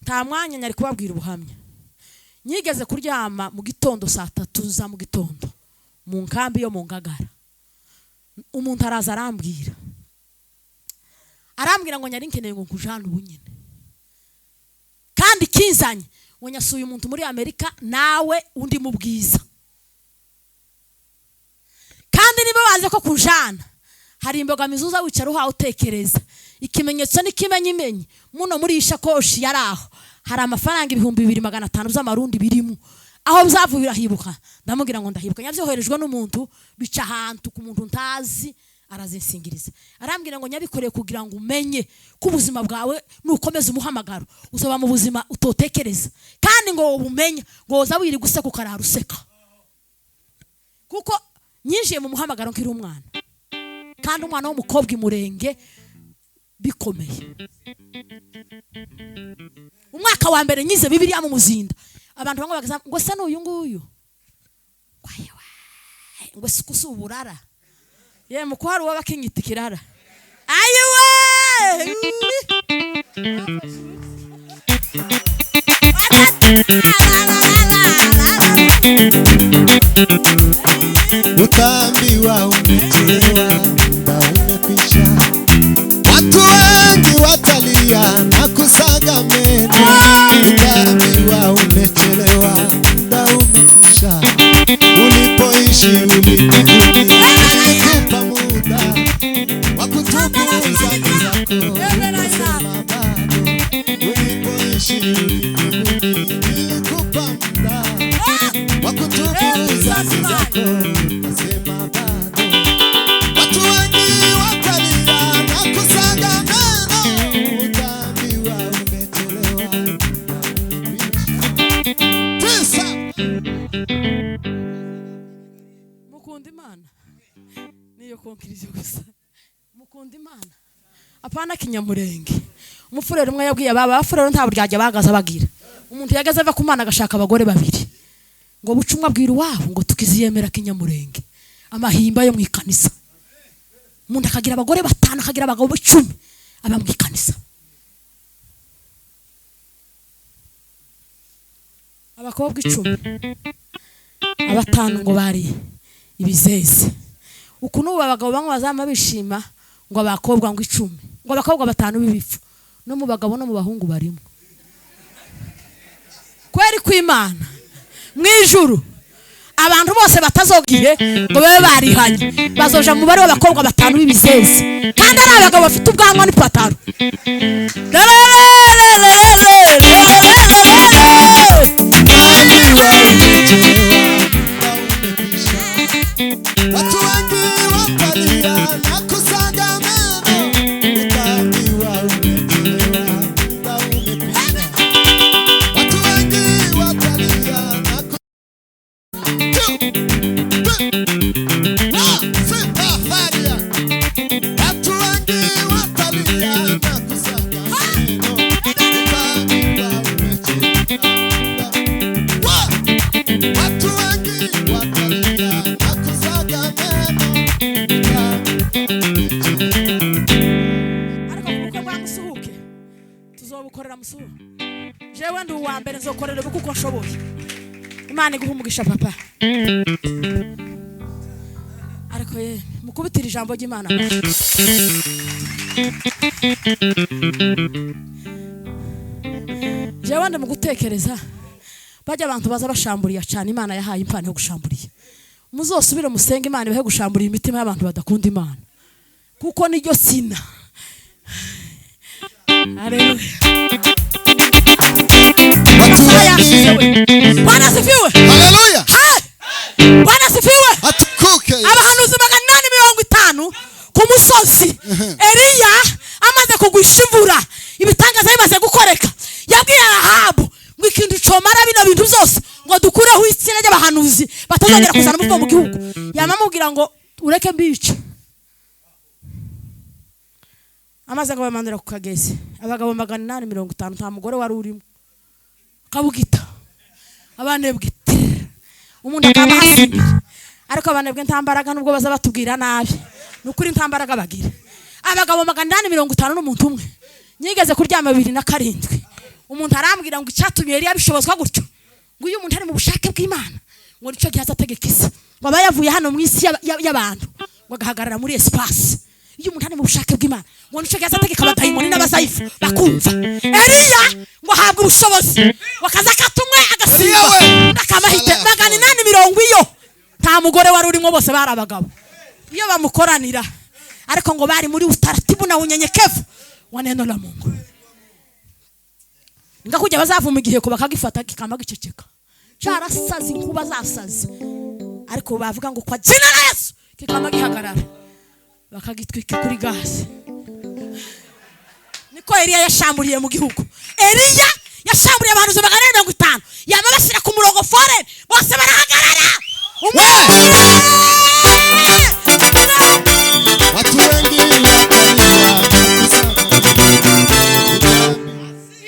Nta mwanya nyari kubabwira ubuhamya. Nyigeze kuryama mu gitondo saa 3 za mu gitondo mu nkambi yo mu Ngagara. Umuntu araza arambwira ngo nyari nkeneye ngo nkujane ubunyine. Kandi kinzanye ngo nyasuye umuntu muri Amerika nawe undi mu bwiza. Kandi niba baze ko kunjana hari imbogamizi uza wicara uhawe utekereza. Ikimenyetso n'ikimenyimenyi muno muri ishakoshi yaraho hari amafaranga 2500 z'amarundi birimo. Aho bizavuye birahibuka. Ndamubwira ngo ndahibuka. Nyavyoherejwe n'umuntu bica ahantu ku muntu ntazi arazinsingiriza. Arambwira ngo nyabikoreye kugira ngo umenye ko ubuzima bwawe nukomeza umuhamagaro uzoba mu buzima utotekereza. Kandi ngo ubumenye ngo uza wiri guseka ukarara useka. Kuko nyinjiye mu muhamagaro nkiri umwana. Kandi umwana w'umukobwa imurenge bikomeye. Umwaka wa mbere nyize Bibiliya mu muzinda. Abantu bamwe bakaza ngo se n'uyu nguyu. Kwayewa. Ngo sikusuburara. Ye mukwaro wabakinyita kirara. Ayiwe! Utaambiwa umechelewa, muda umekwisha. Watu wengi watalia na kusaga meno, utaambiwa umechelewa, muda umekwisha. Ulipoishi ulimwenguni nilikupa muda wa kutubu dhambi zako, ukasema bado. Ulipoishi ulimwenguni nilikupa muda wa kutubu dhambi zako, ukasema bado. Watu wengi watalia na kusaga meno, utaambiwa umechelewa, muda umekwisha. Tisa. Mukunda Imana. Niyo konkirizo gusa. Mukunda Imana. Apana kinyamurenge. Umufurero umwe yabwiye baba abafurero nta buryajya bagaza bagira. Umuntu yagaze ava ku Mana agashaka abagore babiri. Ngo bucumwa abwira iwabo ngo tukiziyemera kinyamurenge. Amahimba yo mu ikanisa. Umuntu akagira abagore 5 akagira abagabo 10 aba mu ikanisa. Abakobwa 10 abatanu ngo bari ibizeze. Ukuntu ubu abagabo bamwe bazama bishima ngo abakobwa ngo 10 ngo abakobwa 5 b'ibifu no mu bagabo no mu bahungu barimo. Kweri kw'Imana mwijuru abantu bose batazogiye ngo babe barihanye bazoja mu bari w'abakobwa 5 b'ibizeze kandi ari abagabo bafite ubwanwa n'ipataro. Watu wengi watalia na kusaga meno, utaambiwa umechelewa, muda umekwisha. Watu wengi watalia na ku- Two, three, four, six, faria. Watu wengi watalia na kusaga meno, utaambiwa umechelewa, muda Watu wengi watalia na kusaga meno. Ariko ku bukwe bwa Musuhuke tuzobukorera Musuhu, jewe ndi uwa mbere nzokorera ubukwe uko nshoboye. Imana iguha umugisha, papa. Ariko ye mukubitira ijambo ry'Imana amashyi. Jewe ndi mu gutekereza bajya abantu baza bashamburiya cyane. Imana yahaye impano yo gushamburiya. Muzosubire musenge Imana ibahe gushamburiya imitima y'abantu badakunda Imana, kuko niryo sina. Haleluya. Watu Masaa wengi yashize we. Bwana asifiwe. Haleluya. Hai! Bwana asifiwe. Atukuke. Abahanuzi 850 ku musozi. Eliya amaze kugwisha imvura, ibitangaza bimaze gukoreka, yabwiye Ahabu ngo ikintu comara bino bintu byose, ngo dukureho itsinda ry'abahanuzi batazongera kuzana umuvumo mu gihugu, yamamubwira ngo ureke mbice. Amaze ngo bamanura ku kagezi abagabo 850, nta mugore wari urimo. Kabugita abanebwe tirira, umuntu akaba ahasimbira. Ariko abanebwe nta mbaraga, nubwo baza batubwira nabi, ni ukuri nta mbaraga bagira. Abagabo 850 n'umuntu umwe. Nyigeze kuryama 2007, umuntu arambwira ngo icyatumye yari yabishobozwa gutyo, ngo iyo umuntu ari mu bushake bw'Imana, ngo nicyo gihe azategeka isi, ngo aba yavuye hano mu isi y'abantu, ngo agahagarara muri espace. Iyo umuntu ari mu bushake bw'Imana, ngo nicyo gihe azategeka abadayimoni n'abazayifu bakumva. Eliya ngo ahabwe ubushobozi, ngo akaza akatumwe agasimba Eliya we! akamahite. 850 iyo nta mugore wari urimo, bose bari abagabo. Iyo bamukoranira, ariko ngo bari muri utaratibu na unyenyekevu wa neno la Mungu. Nga kujya bazavuma igiheko bakagifata kikama giceceka, carasaze, inkuba zasaze, ariko bavuga ngo kwa jina la Yesu, kikama gihagarara, bakagitwika kuri gaze. Niko Eliya yashamburiye mu gihugu. Eliya yashamburiye abantu 450, yama bashyira ku murongo foreni, bose barahagarara. Umwe Watu wengi watalia na kusaga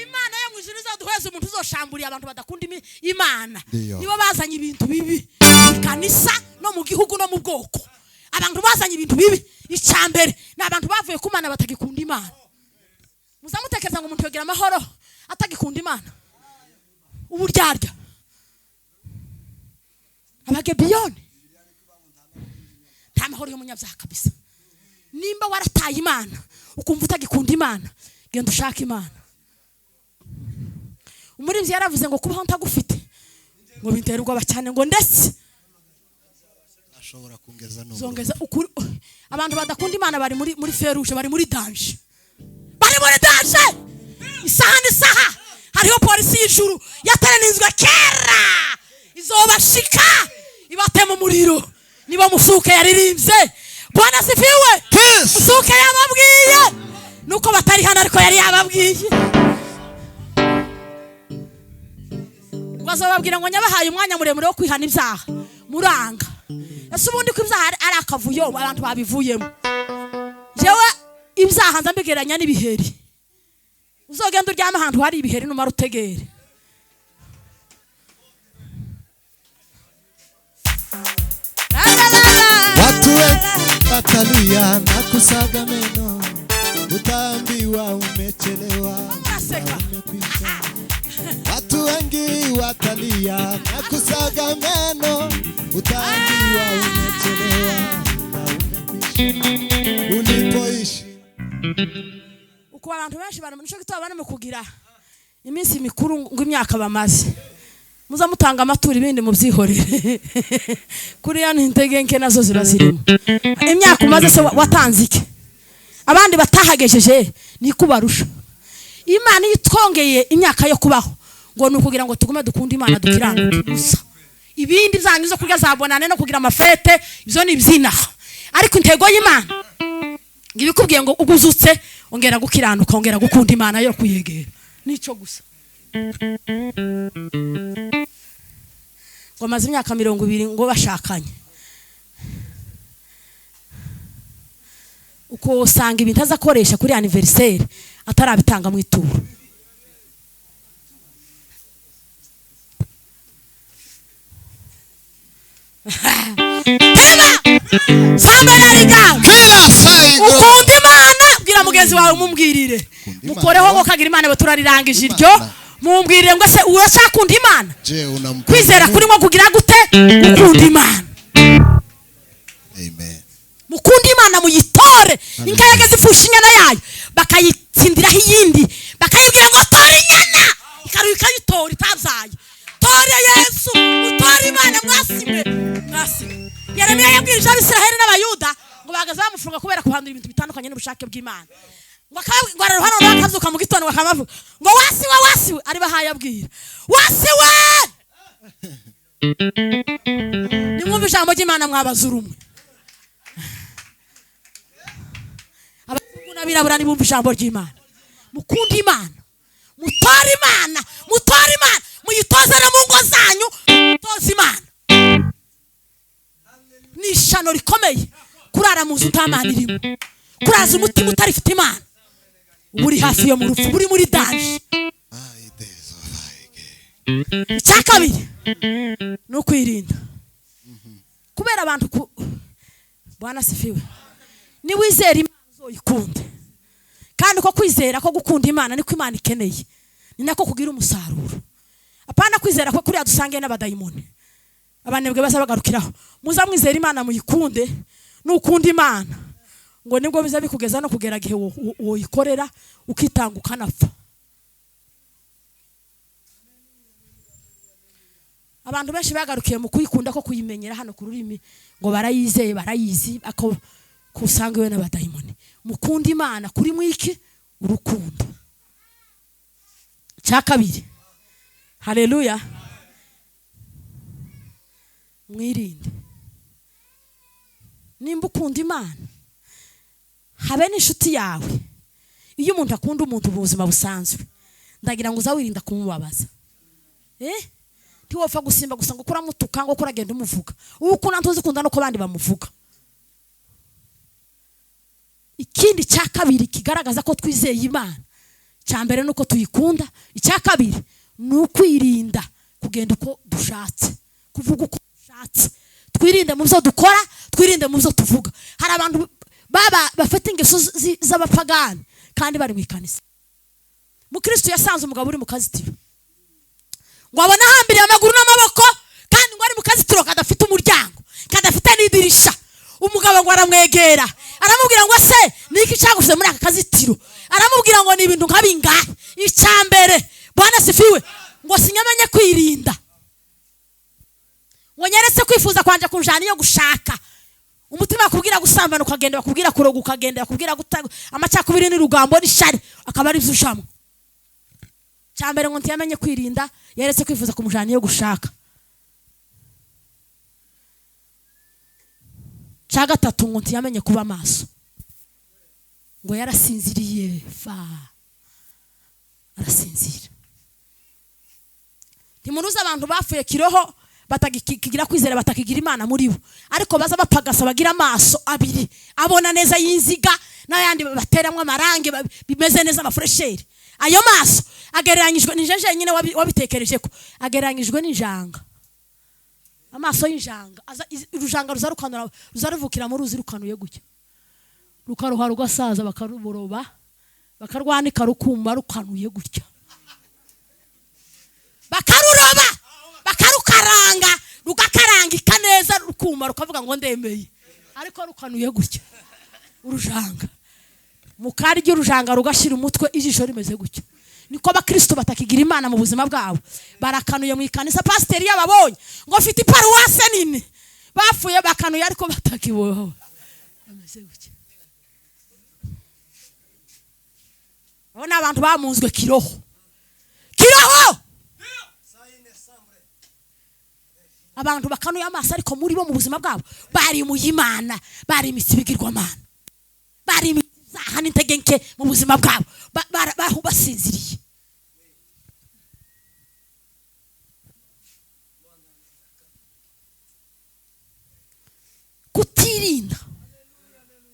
Imana yo mu ijuru izaduheza umuntu uzoshamburiye abantu badakunda Imana. Ndiyo. Nibo bazanye ibintu bibi mu kanisa no mu gihugu no mu bwoko. Abantu bazanye ibintu bibi, icya mbere ni abantu bavuye ku Mana, batagikunda Imana. Muzamutekereza ngo umuntu yogira amahoro atagikunda Imana? Uburyarya, abagebiyoni, nta mahoro y'umunyabyaha kabisa. Nimba warataye Imana, ukumva utagikunda Imana, genda ushake Imana. Umuririmbyi yaravuze ngo kubaho ntagufite ngo bintera ubwoba cyane, ngo ndetse Ashobora kungeza no zongeza ukuri. Abantu badakunda Imana bari muri feruje, bari muri danger, bari muri danger. Isaha n'isaha hariho polisi y'ijuru yateranizwe kera, izobashika ibatema umuriro. Niba Musuke yaririmbye, Bwana sifiwe. Peace. Musuke yababwiye nuko batari hano, ariko yari yababwiye ngo azababwira ngo nyabahaye umwanya muremure wo kwihana ibyaha, muranga. Ese ubundi ko ibyaha ari akavuyo, abantu babivuyemo? Jewe ibyaha nza mbigereranya n'ibiheri. Uzogenda uryame ahantu hari ibiheri, numara utegere. Watu wengi watalia na kusaga meno, utaambiwa umechelewa, Mnaseka. umekwisha. Watu wengi watalia na kusaga meno, utaambiwa umechelewa na umekwisha. Ulipoishi Uko abantu benshi bari nico gituma bari mu kugira iminsi mikuru ngo imyaka bamaze. Muza mutanga amaturo, ibindi mubyihorere. Kuriya ni intege nke nazo ziba zirimo. Imyaka umaze se watanze iki? Abandi batahagejeje ni kubarusha. Imana iyo itwongeye imyaka yo kubaho, ngo ni ukugira ngo tugume dukunde Imana, dukiranuke gusa. Ibindi byanyu zo kurya zabonane no kugira amafete, ibyo ni ibyinaha. Ariko intego y'Imana ngibikubwiye ngo uguzutse ongera gukiranuka, ongera gukunda Imana yo kuyegera, nico gusa. Ngo amaze imyaka 20 ngo bashakanye, uko usanga ibintu azakoresha kuri anniversaire atarabitanga mu ituro. Ukunda Imana, bwira mugenzi wawe umumbwirire, mukoreho ngo kagira Imana baturarirangije iryo, mumbwirire ngo se urashakunda Imana? Kwizera kurimo kugira gute? Ukunda Imana. Amen. Mukunda Imana muyitore. Inka yageze ifusha inyana yayo bakayitsindiraho iyindi, bakayibwira ngo tora inyana, ikaruka ikayitora itabyaye. Tore Yesu, utore Imana, mwasimwe mwasimwe. Yeremiya yabwirije Abisiraheli n'Abayuda ngo bagaze bamufunga kubera kuhandura ibintu bitandukanye n'ubushake bw'Imana. Ngo hano bakazuka mu gitondo bakabavuga ngo wasiwe wasiwe, ari bahaye abwira wasiwe. Nimwumve ijambo ry'Imana mwabazurumwe. Abazungu n'abirabura nibumve ijambo ry'Imana. Mukunda Imana, mutore Imana, mutore Imana, muyitoze no mu ngo zanyu, mutoze Imana. Ni ishano rikomeye kurara mu nzu utamana irimo, kuraza umutima utarifite Imana, buri hafi yo mu rupfu, buri muri danger. Icya kabiri ni ukwirinda kubera abantu ku Bwana sifiwe. Ni wizera Imana uzoyikunde, kandi uko kwizera ko gukunda Imana niko Imana ikeneye, ni nako kugira umusaruro. Apana kwizera ko kuriya dusangiye n'abadayimoni, abanebwe baza bagarukiraho. Muza mwizera Imana muyikunde, nukunda Imana ngo nibwo biza bikugeza no kugera gihe woyikorera ukitanga ukanapfa. Abantu benshi bagarukiye mu kuyikunda ko kuyimenyera hano ku rurimi ngo barayizeye barayizi, ako kusanga we n'abadayimoni. Mukunda Imana kuri mwiki urukundo. Cya kabiri, haleluya, mwirinde. Nimba ukunda Imana habe n'inshuti yawe. Iyo umuntu akunda umuntu mu buzima busanzwe, ndagira ngo uzawirinda kumubabaza. Ntiwopfa gusimba gusa ngo kuramutuka ngo kuragenda umuvuga. Ukunda ntuzikunda no ko abandi bamuvuga. Ikindi cya kabiri kigaragaza ko twizeye Imana, cya mbere nuko tuyikunda, icya kabiri ni ukwirinda kugenda uko dushatse, kuvuga uko dushatse. Twirinde mu byo dukora, twirinde mu byo tuvuga. Hari abantu baba bafite ingeso z'abapagani kandi bari mu ikanisa. Mukristo yasanze umugabo uri mu kazitiro, ngo abona ahambiriye amaguru n'amaboko, kandi ngo ari mu kazitiro kadafite umuryango, kadafite n'idirisha. Umugabo ngo aramwegera aramubwira ngo se niki cyagushyize muri aka kazitiro? Aramubwira ngo ni ibintu nka bingahe. Icya mbere, Bwana sifiwe, ngo sinyamenye kwirinda, ngo nyeretse kwifuza kwanje kunjana iyo gushaka. Umutima akubwira gusambana ukagenda, bakubwira kuroga ukagenda, bakubwira amacakubiri n'urugambo n'ishari, akaba ari byo. Cya mbere ngo ntiyamenye kwirinda, yeretse kwifuza kumujana iyo gushaka. Cya gatatu ngo ntiyamenye kuba maso, ngo yarasinziriye fa arasinzira. Ntimuruza abantu bapfuye kiroho batakigira kwizera, batakigira Imana muri bo, ariko baza bapagasa bagira amaso abiri abona neza y'inziga n'ayandi bateramwe amarangi bimeze neza amafresheri. Ayo maso agereranyijwe n'injeje nyine wabitekereje ko agereranyijwe n'injanga. Amaso y'injanga urujanga ruzarukanura ruzaruvukira mu ruzi rukanuye gutya, rukaruha rugasaza, bakaruboroba bakarwanika rukuma rukanuye gutya, bakaruroba bakarukaranga rugakarangika neza rukuma rukavuga ngo ndemeye, ariko rukanuye gutya urujanga. Mukarya urujanga rugashira umutwe, ijisho rimeze gutya. Niko abakristo batakigira Imana mu buzima bwabo, barakanuye mu ikanisa. Pasiteri yababonye ngo afite iparuwase nini, bapfuye bakanuye ariko batakiboho bameze gutya. Abo ni abantu bamunzwe kiroho kiroho. Abantu bakanuye amaso, ariko muri bo mu buzima bwabo bari mu y'Imana, bari imitsi bigirwamana, bari imizaha n'intege nke mu buzima bwabo, basinziriye. Kutirinda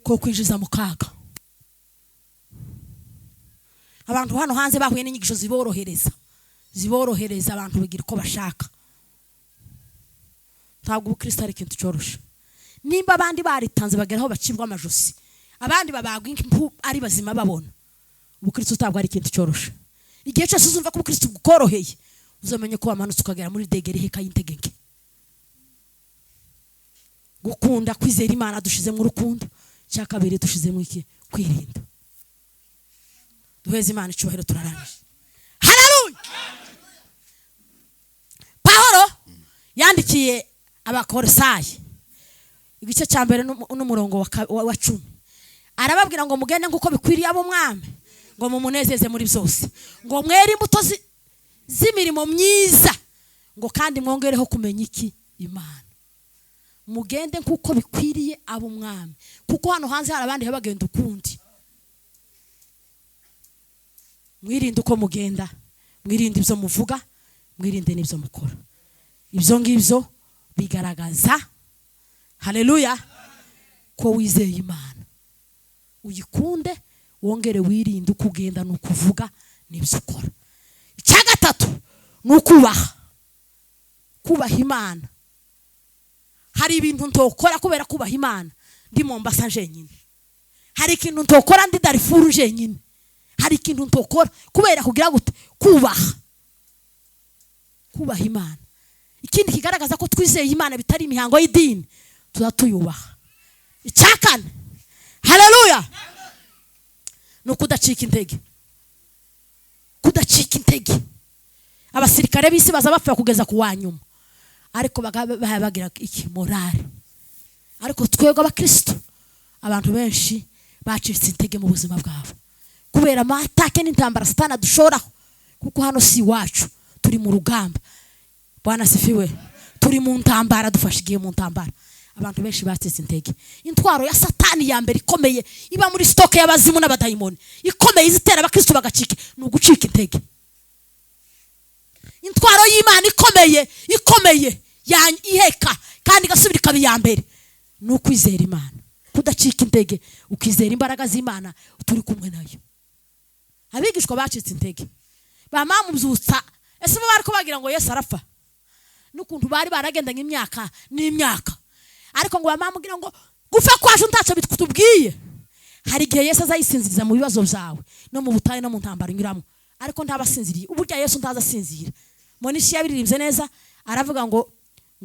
ko kwinjiza mu kaga. Abantu hano hanze bahuye n'inyigisho ziborohereza abantu bigira uko bashaka. Ntabwo ubukristo ari ikintu cyoroshe. Nimba abandi baritanze bagera aho bacibwa amajosi, abandi babagwa impu ari bazima babona, ubukristo ntabwo ari ikintu cyoroshe. Igihe cyose uzumva ko ubukristo bukoroheye, uzamenye ko wamanutse ukagera muri degere heka y'intege nke. Gukunda kwizera Imana dushizemo urukundo, cya kabiri dushizemo iki? Kwirinda. Duheze Imana icyubahiro, turarangije. Haleluya. Pawulo yandikiye Abakolosayi igice cya mbere n'umurongo wa 10, arababwira ngo mugende nk'uko bikwiriye ab'umwami, ngo mumunezeze muri byose, ngo mwere imbuto z'imirimo myiza, ngo kandi mwongereho kumenya iki? Imana. Mugende nk'uko bikwiriye ab'umwami, kuko hano hanze hari abandi bagenda ukundi. Mwirinde uko mugenda, mwirinde ibyo muvuga, mwirinde n'ibyo mukora. Ibyo ngibyo bigaragaza, haleluya, ko wizeye Imana. Uyikunde, wongere wirinde uko ugenda n'uko uvuga n'ibyo ukora. Icya gatatu ni ukubaha. Kubaha Imana. Hari ibintu ntokora kubera kubaha Imana ndi Mombasa jenyine. Hari ikintu ntokora ndi Darifuru jenyine. Hari ikintu ntokora kubera kugira gute? Kubaha. Kubaha Imana. Ikindi kigaragaza ko twizeye Imana bitari imihango y'idini, tuzatuyubaha. Icya kane, haleluya, ni ukudacika intege. Kudacika intege. Abasirikare b'isi baza bapfa kugeza ku wa nyuma, ariko bagira iki? Morale. Ariko twebwe abakristo, abantu benshi bacitse intege mu buzima bwabo kubera amatake n'intambara Satani adushoraho, kuko hano si iwacu, turi mu rugamba. Bwana sifiwe. Turi mu ntambara, dufashe igihe mu ntambara. Abantu benshi bacitse intege. Intwaro ya Satani ya mbere ikomeye iba muri stock y'abazimu n'abadayimoni, ikomeye izitera abakristo bagacika, ni ugucika intege. Intwaro y'Imana ikomeye iheka kandi igasubira ikaba iya mbere, ni ukwizera Imana, kudacika intege, ukizera imbaraga z'Imana turi kumwe nayo. Abigishwa bacitse intege, bamamubyutsa. Ese bo bari kubagira ngo Yesu arapfa? N'ukuntu bari baragendanye imyaka n'imyaka, ariko ngo bamamubwira ngo gupfa kwacu ntacyo bitubwiye. Hari igihe Yesu azayisinziriza mu bibazo byawe no mu butayu no mu ntambara unyuramo, ariko ntabasinziriye. Uburyo Yesu ntazasinzira. Monishi yabiririmbye neza, aravuga ngo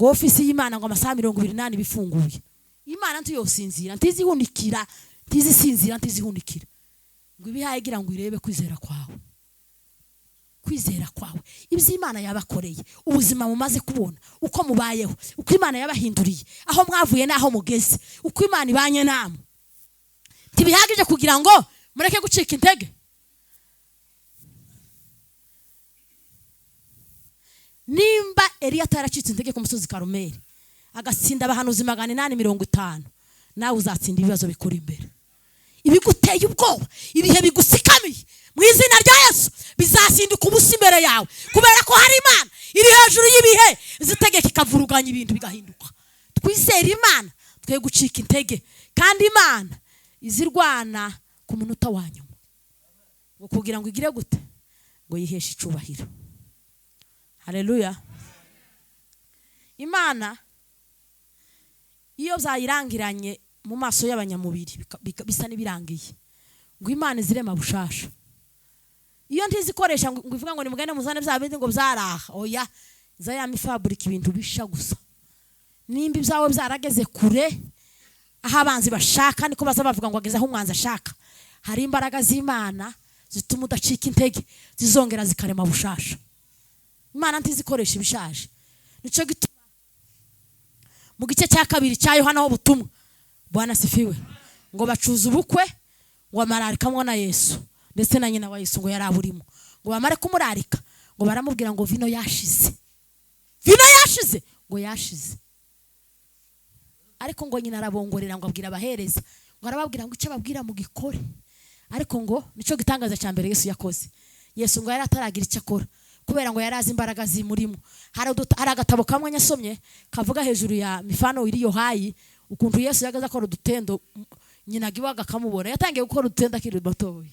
ofisi y'Imana ngo amasaha 24 bifunguye. Imana ntiyosinzira, ntizihunikira, ntizisinzira, ntizihunikira. Ngo ibihaye igira ngo irebe kwizera kwawe. Kwizera kwawe, ibyo Imana yabakoreye, ubuzima mumaze kubona, uko mubayeho, uko Imana yabahinduriye, aho mwavuye n'aho mugeze, uko Imana ibanye namwe, ntibihagije kugira ngo mureke gucika intege. Nimba Eliya ataracitse intege ku musozi Karumeli, agatsinda abahanuzi 850, nawe uzatsinda ibibazo bikuri imbere. Ibiguteye ubwoba, ibihe bigusikamiye, mu izina rya Yesu bizasinduka ubusa imbere yawe, kubera ko hari Imana iri hejuru y'ibihe zitegeka ikavuruganya ibintu bigahinduka. Twizere Imana, twe gucika intege, kandi Imana izirwana ku munota wa nyuma ngo kugira ngo igire gute? Ngo yiheshe icubahiro. Haleluya. Imana iyo byayirangiranye mu maso y'abanyamubiri bisa n'ibirangiye, ngo Imana izirema bushasha. Iyo ntizikoresha ngo ivuga ngo nimugende muzane bya bindi ngo byaraha, oya, za ya mifabrika ibintu bisha gusa. Nimba ibyawe byarageze kure aho abanzi bashaka, niko baza bavuga ngo ageze aho umwanzi ashaka. Hari imbaraga z'Imana zituma udacika intege, zizongera zikarema bushasha. Imana ntizikoresha ibishaje. Nico gituma mu gice cya kabiri cya Yohana w'ubutumwa, Bwana sifiwe, ngo bacuza ubukwe, ngo amararikamwo na Yesu ndetse na nyina wa Yesu ngo yaraburimo, ngo bamare kumurarika, ngo baramubwira ngo vino yashize, vino yashize, ngo Ngo yashize. Ariko ngo nyina arabongorera ngo abwira abahereza, ngo arababwira ngo icyo ababwira mugikore. Ariko ngo nico gitangaza cya mbere Yesu yakoze. Yesu ngo yari ataragira icyo akora kubera ngo yari azi imbaraga zimurimo. Hari agatabo kamwe nyasomye kavuga hejuru ya mifano iri Yohayi, ukuntu Yesu yagaze akora udutendo, nyina giwaga akamubona. Yatangiye gukora udutendo akiri mutoya.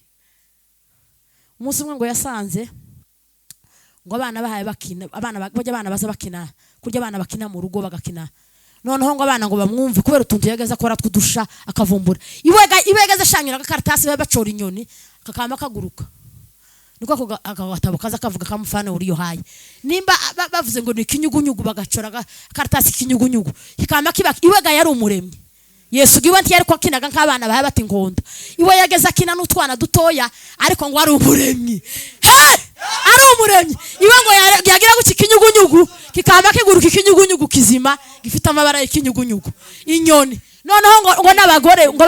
Umunsi umwe ngo yasanze ngo abana bahaye bakina, abana bajya abana baza bakina, kurya abana bakina mu rugo bagakina. Noneho ngo abana ngo bamwumve kubera utuntu yagaze akora twudusha akavumbura. Iwe yagaze ashanyura agakaratasi bacora inyoni kakama kaguruka. Niko ako agatabo kaza kavuga kamufana uri Yohayi. Nimba bavuze ngo ni ikinyugunyugu bagacora akaratasi k'ikinyugunyugu kikama kiba. Iwega yari umuremyi. Yesu giwe ntiyari ko akinaga nk'abana bahaye bati ngonda. Iwe yageze akina n'utwana dutoya, ariko ngo ari umuremyi. Hey! Ari umuremyi. Iwe ngo yagira guki ikinyugunyugu kikama kiguruka, ikinyugunyugu kizima gifite amabara y'ikinyugunyugu, inyoni. Noneho ngo n'abagore ngo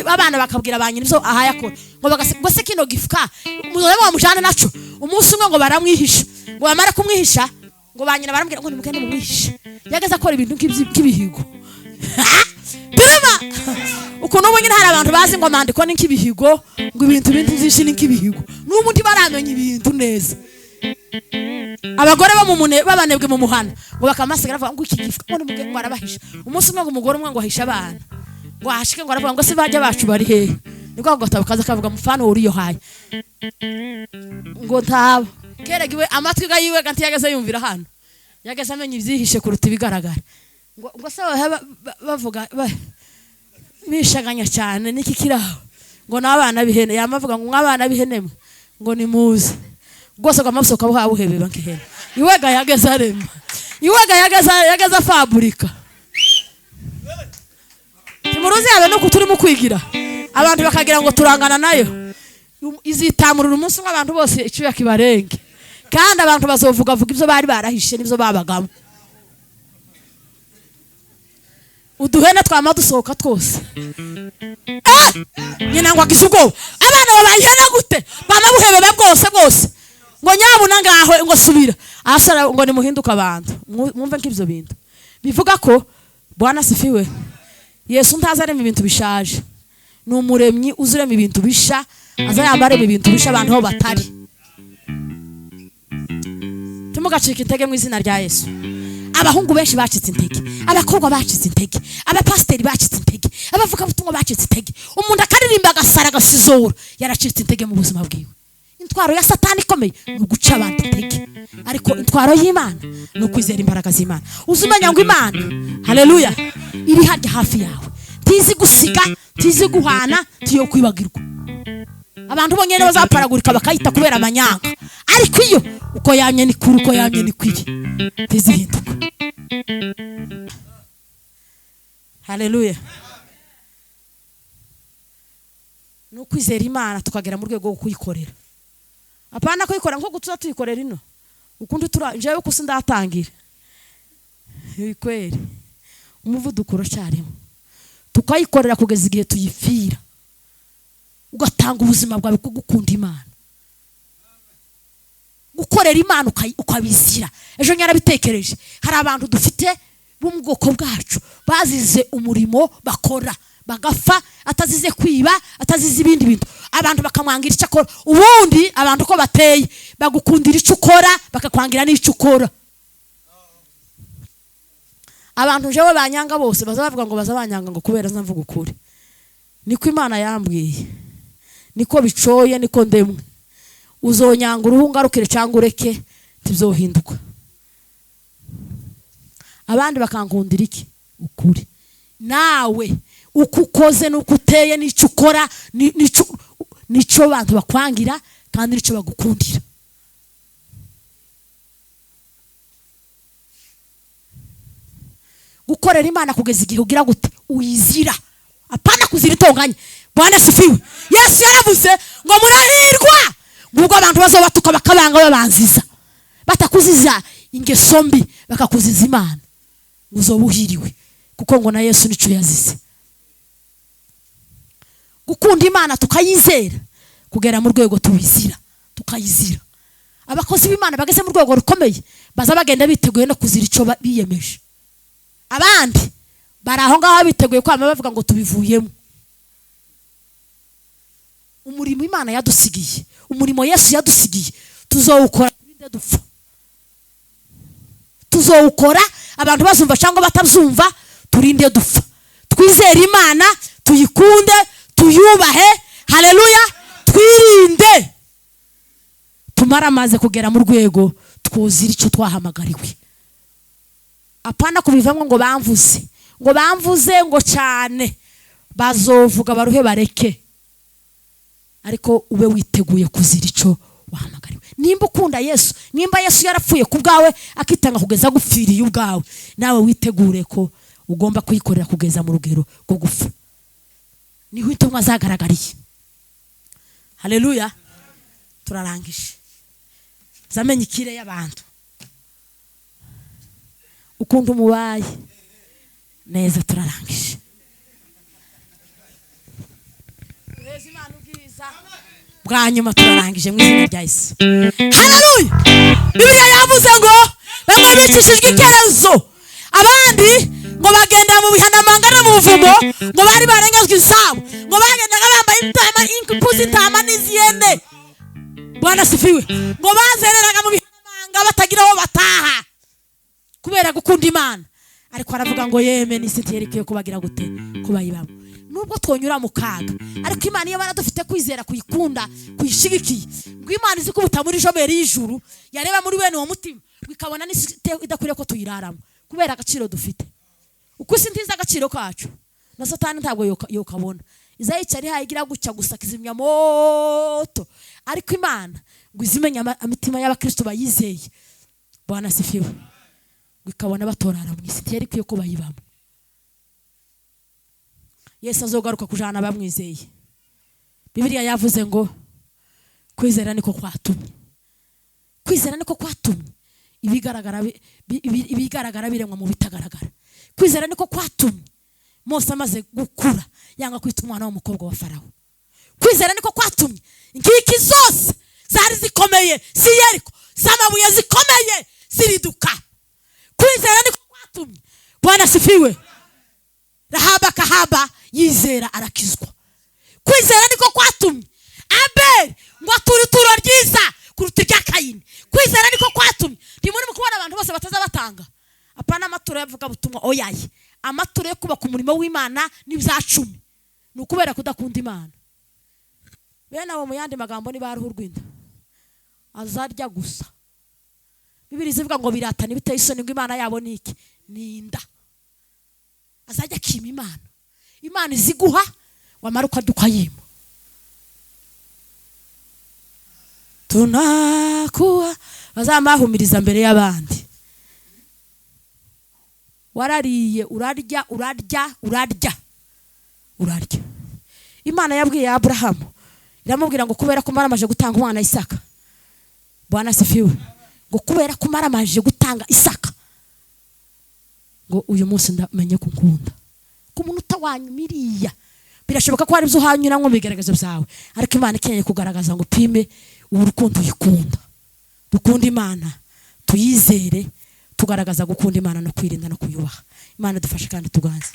abana bakabwira ba nyina ibyo ahayakora, ngo bagase ngo se kino gifuka muzobe mujane naco. Umunsi umwe ngo baramwihisha, ngo bamara kumwihisha ngo ba nyina baramubwira ngo nimugende mumwihishe. Yageze akora ibintu nk'ibihigo. Pirima ukuntu ubu nyine hari abantu bazi ngo amandiko ni nk'ibihigo, ngo ibintu byinshi ni nk'ibihigo, n'ubu ntibaramenya ibintu neza. Abagore bo mu mune babanebwe mu muhana ngo bakamasiga bavuga ngo iki gifuka ngo nimugende, ngo arabahisha. Umunsi umwe ngo umugore umwe ngo ahisha abana, ngo ahashike ngo aravuga ngo se bajya bacu bari hehe? Niko ako gatabo kaza kavuga mufano uri Yohayi ngo ntabo kerega iwe amatwi ga yiwe ga ntiyageze yumvira hano, yageze amenya ibyihishe kuruta ibigaragara. Ngo se bavuga bishaganya cyane niki kiraho? Ngo n'abana b'ihene yamavuga ngo mwabana b'ihene mwe, ngo nimuze rwose, ngo amabuso kabuha buhebeba nk'ihene. Iwega yageze arema, iwega yageze afaburika. Timuruzi yabe nuko turimo kwigira abantu bakagira ngo turangana nayo. Izitamurura umunsi umwe abantu bose icyuya kibarenge, kandi abantu bazovuga vuga ibyo bari barahishe n'ibyo babagamo. Uduhene twama dusohoka twose. Nyina ngo agize ubwoba, abana babaye ihene gute? Bama buhebeba bwose bwose. Ngo nyabuna ngaho ngo subira asara ngo nimuhinduke abantu. Mwumve nk'ibyo bintu bivuga ko Bwana sifiwe. Yesu ntaza arema ibintu bishaje, ni umuremyi uzurema ibintu bisha, aza yamba arema ibintu bisha abantu aho batari. Timugacika intege mu izina rya Yesu. Abahungu benshi bacitse intege, abakobwa bacitse intege, abapasiteri bacitse intege, abavugabutumwa bacitse intege. Umuntu akaririmba agasara agasizora, yaracitse intege mu buzima bwiwe. Intwaro ya Satani ikomeye ni uguca abantu intege, ariko intwaro y'Imana ni ukwizera imbaraga z'Imana. Uzi umenya ngo Imana, haleluya, iri harya hafi yawe, ntizi gusiga, ntizi guhana, tiyo kwibagirwa. Abantu bonyine bazaparagurika bakayita kubera amanyanga, ariko iyo uko yamye ni kuri, uko yamye ni kwiri, ntizihinduka. Haleluya. Ni ukwizera Imana tukagera mu rwego rwo kuyikorera, apana kuyikorera nko gutuza tuyikorera ino ukundi tura. Njyewe kusi ndatangira kweri, umuvuduko uracyarimo. Tukayikorera kugeza igihe tuyipfira, ugatanga ubuzima bwawe bwo gukunda Imana, gukorera Imana ukabizira. Ejo nyarabitekereje, hari abantu dufite bo mu bwoko bwacu bazize umurimo bakora bagapfa, atazize kwiba, atazize ibindi bintu, abantu bakamwangira icyo akora. Ubundi abantu uko bateye, bagukundira icyo ukora, bakakwangira n'icyo ukora. Abantu jewe banyanga bose baza bavuga ngo baza banyanga ngo kubera nza mvuga ukuri. Niko Imana yambwiye, niko bicoye, niko ndemwe. Uzonyanga uruhu ngarukire cyangwa ureke, ntibyohinduka. Abandi bakankundira iki? Ukuri. Nawe uko ukoze n'uko uteye n'icyo ukora nico abantu bakwangira kandi nico bagukundira. Gukorera Imana kugeza igihe ugira gute? Uyizira. Apana kuzira itonganya. Bwana sifiwe. Yesu yaravuze ngo murahirwa ubwo abantu bazobatuka bakabanga babanziza, batakuziza ingeso mbi, bakakuziza Imana, uzoba uhiriwe, kuko ngo na Yesu nico yazize. Gukunda Imana tukayizera kugera mu rwego tubizira, tukayizira. Abakozi b'Imana bageze mu rwego rukomeye baza bagenda biteguye no kuzira icyo biyemeje. Abandi bari aho ngaho biteguye kwama bavuga ngo tubivuyemo. Umurimo Imana yadusigiye, umurimo Yesu yadusigiye, tuzowukora turinde dupfa. Tuzowukora abantu bazumva cyangwa batabyumva, turinde dupfa. Twizere Imana, tuyikunde, tuyubahe. Haleluya. Twirinde tumara amaze kugera mu rwego twuzira icyo twahamagariwe. Apana kubivamo ngo bamvuze, ngo bamvuze ngo cyane, bazovuga baruhe bareke, ariko ube witeguye kuzira icyo wahamagariwe. Nimba ukunda Yesu, nimba Yesu yarapfuye ku bwawe akitanga kugeza agupfiriye ubwawe, nawe witegure ko ugomba kuyikorera kugeza mu rugero rwo gupfa. Niho intumwa zagaragariye. Haleluya. Turarangije. Zamenye ikire y'abantu ukunda umubaye neza. Turarangije. Duheze Imana ubwiza bwa nyuma. Turarangije mu izina rya Yesu. Haleluya. Bibiliya yavuze ngo bamwe bicishijwe icyerezo, abandi ngo bagenda mu bihanamanga no mu buvumo, ngo bari barengejwe izabo, ngo bagendaga bambaye intama, impu z'intama n'iz'ihene. Bwana sifiwe. Ngo bazereraga mu bihanamanga batagira aho bataha kubera gukunda Imana. Ariko aravuga ngo yeme n'isi ntiyari kubagira gute kubayibamo. Nubwo twonyura mu kaga, ariko Imana iyo baradufite kwizera kuyikunda kuyishigikiye, ngo Imana izi kubuta muri joberi y'ijuru, yareba muri bene uwo mutima ngo ikabona n'isi idakwiriye ko tuyiraramo kubera agaciro dufite. Uko isi ntizi agaciro kacu, na Satani ntabwo yokabona. Izayicara ihaye igira gucya gusa kizimya moto, ariko Imana ngo izimenya imitima y'abakristo bayizeye. Bwana sifiwe. Ngo ikabona batorara mu isi ntiyari ikwiye ko bayibamo. Yesu azogaruka kujana abamwizeye. Bibiliya yavuze ngo kwizera niko kwatumye, kwizera niko kwatumye ibigaragara ibigaragara biremwa mu bitagaragara. Kwizera niko kwatumye Mose amaze gukura yanga kwita umwana w'umukobwa wa Farawo. Kwizera niko kwatumye inkiki zose zari zikomeye si Yeriko z'amabuye zikomeye ziriduka. Kwizera niko kwatumye, Bwana sifiwe, Rahaba kahaba yizera arakizwa. Kwizera niko kwatumye Abeli ngo ature ituro ryiza kuruta irya Kayini. Kwizera niko kwatumye, ntimuri mu kubona abantu bose bataza batanga apana amaturo y'avuga butumwa, oyaye, amaturo yo kubaka umurimo w'Imana n'ibya cumi, ni ukubera kudakunda Imana. Bene abo mu yandi magambo ni baruhu rw'inda, azarya gusa. Bibiliya ivuga ngo biratana ibiteye isoni, ngo Imana yabo ni iki? Ni inda. Azajya akima Imana, Imana iziguha wamara ukarya ukayima. Tunakuwa bazamahumiriza mbere y'abandi. Warariye urarya urarya urarya urarya. Imana yabwiye Aburahamu iramubwira ngo kubera ko maramaje gutanga umwana Isaka. Bwana sifiwe. Ngo kubera ko maramaje gutanga Isaka, ngo uyu munsi ndamenye kunkunda. Ku munota wanyumiriya birashoboka ko hari ibyo uhanyura ngo bigaragaze byawe, ariko Imana ikeneye kugaragaza ngo pime urukundo uyikunda. Dukunda Imana, tuyizere, tugaragaza gukunda Imana no kwirinda no kuyubaha. Imana dufashe kandi tuganze.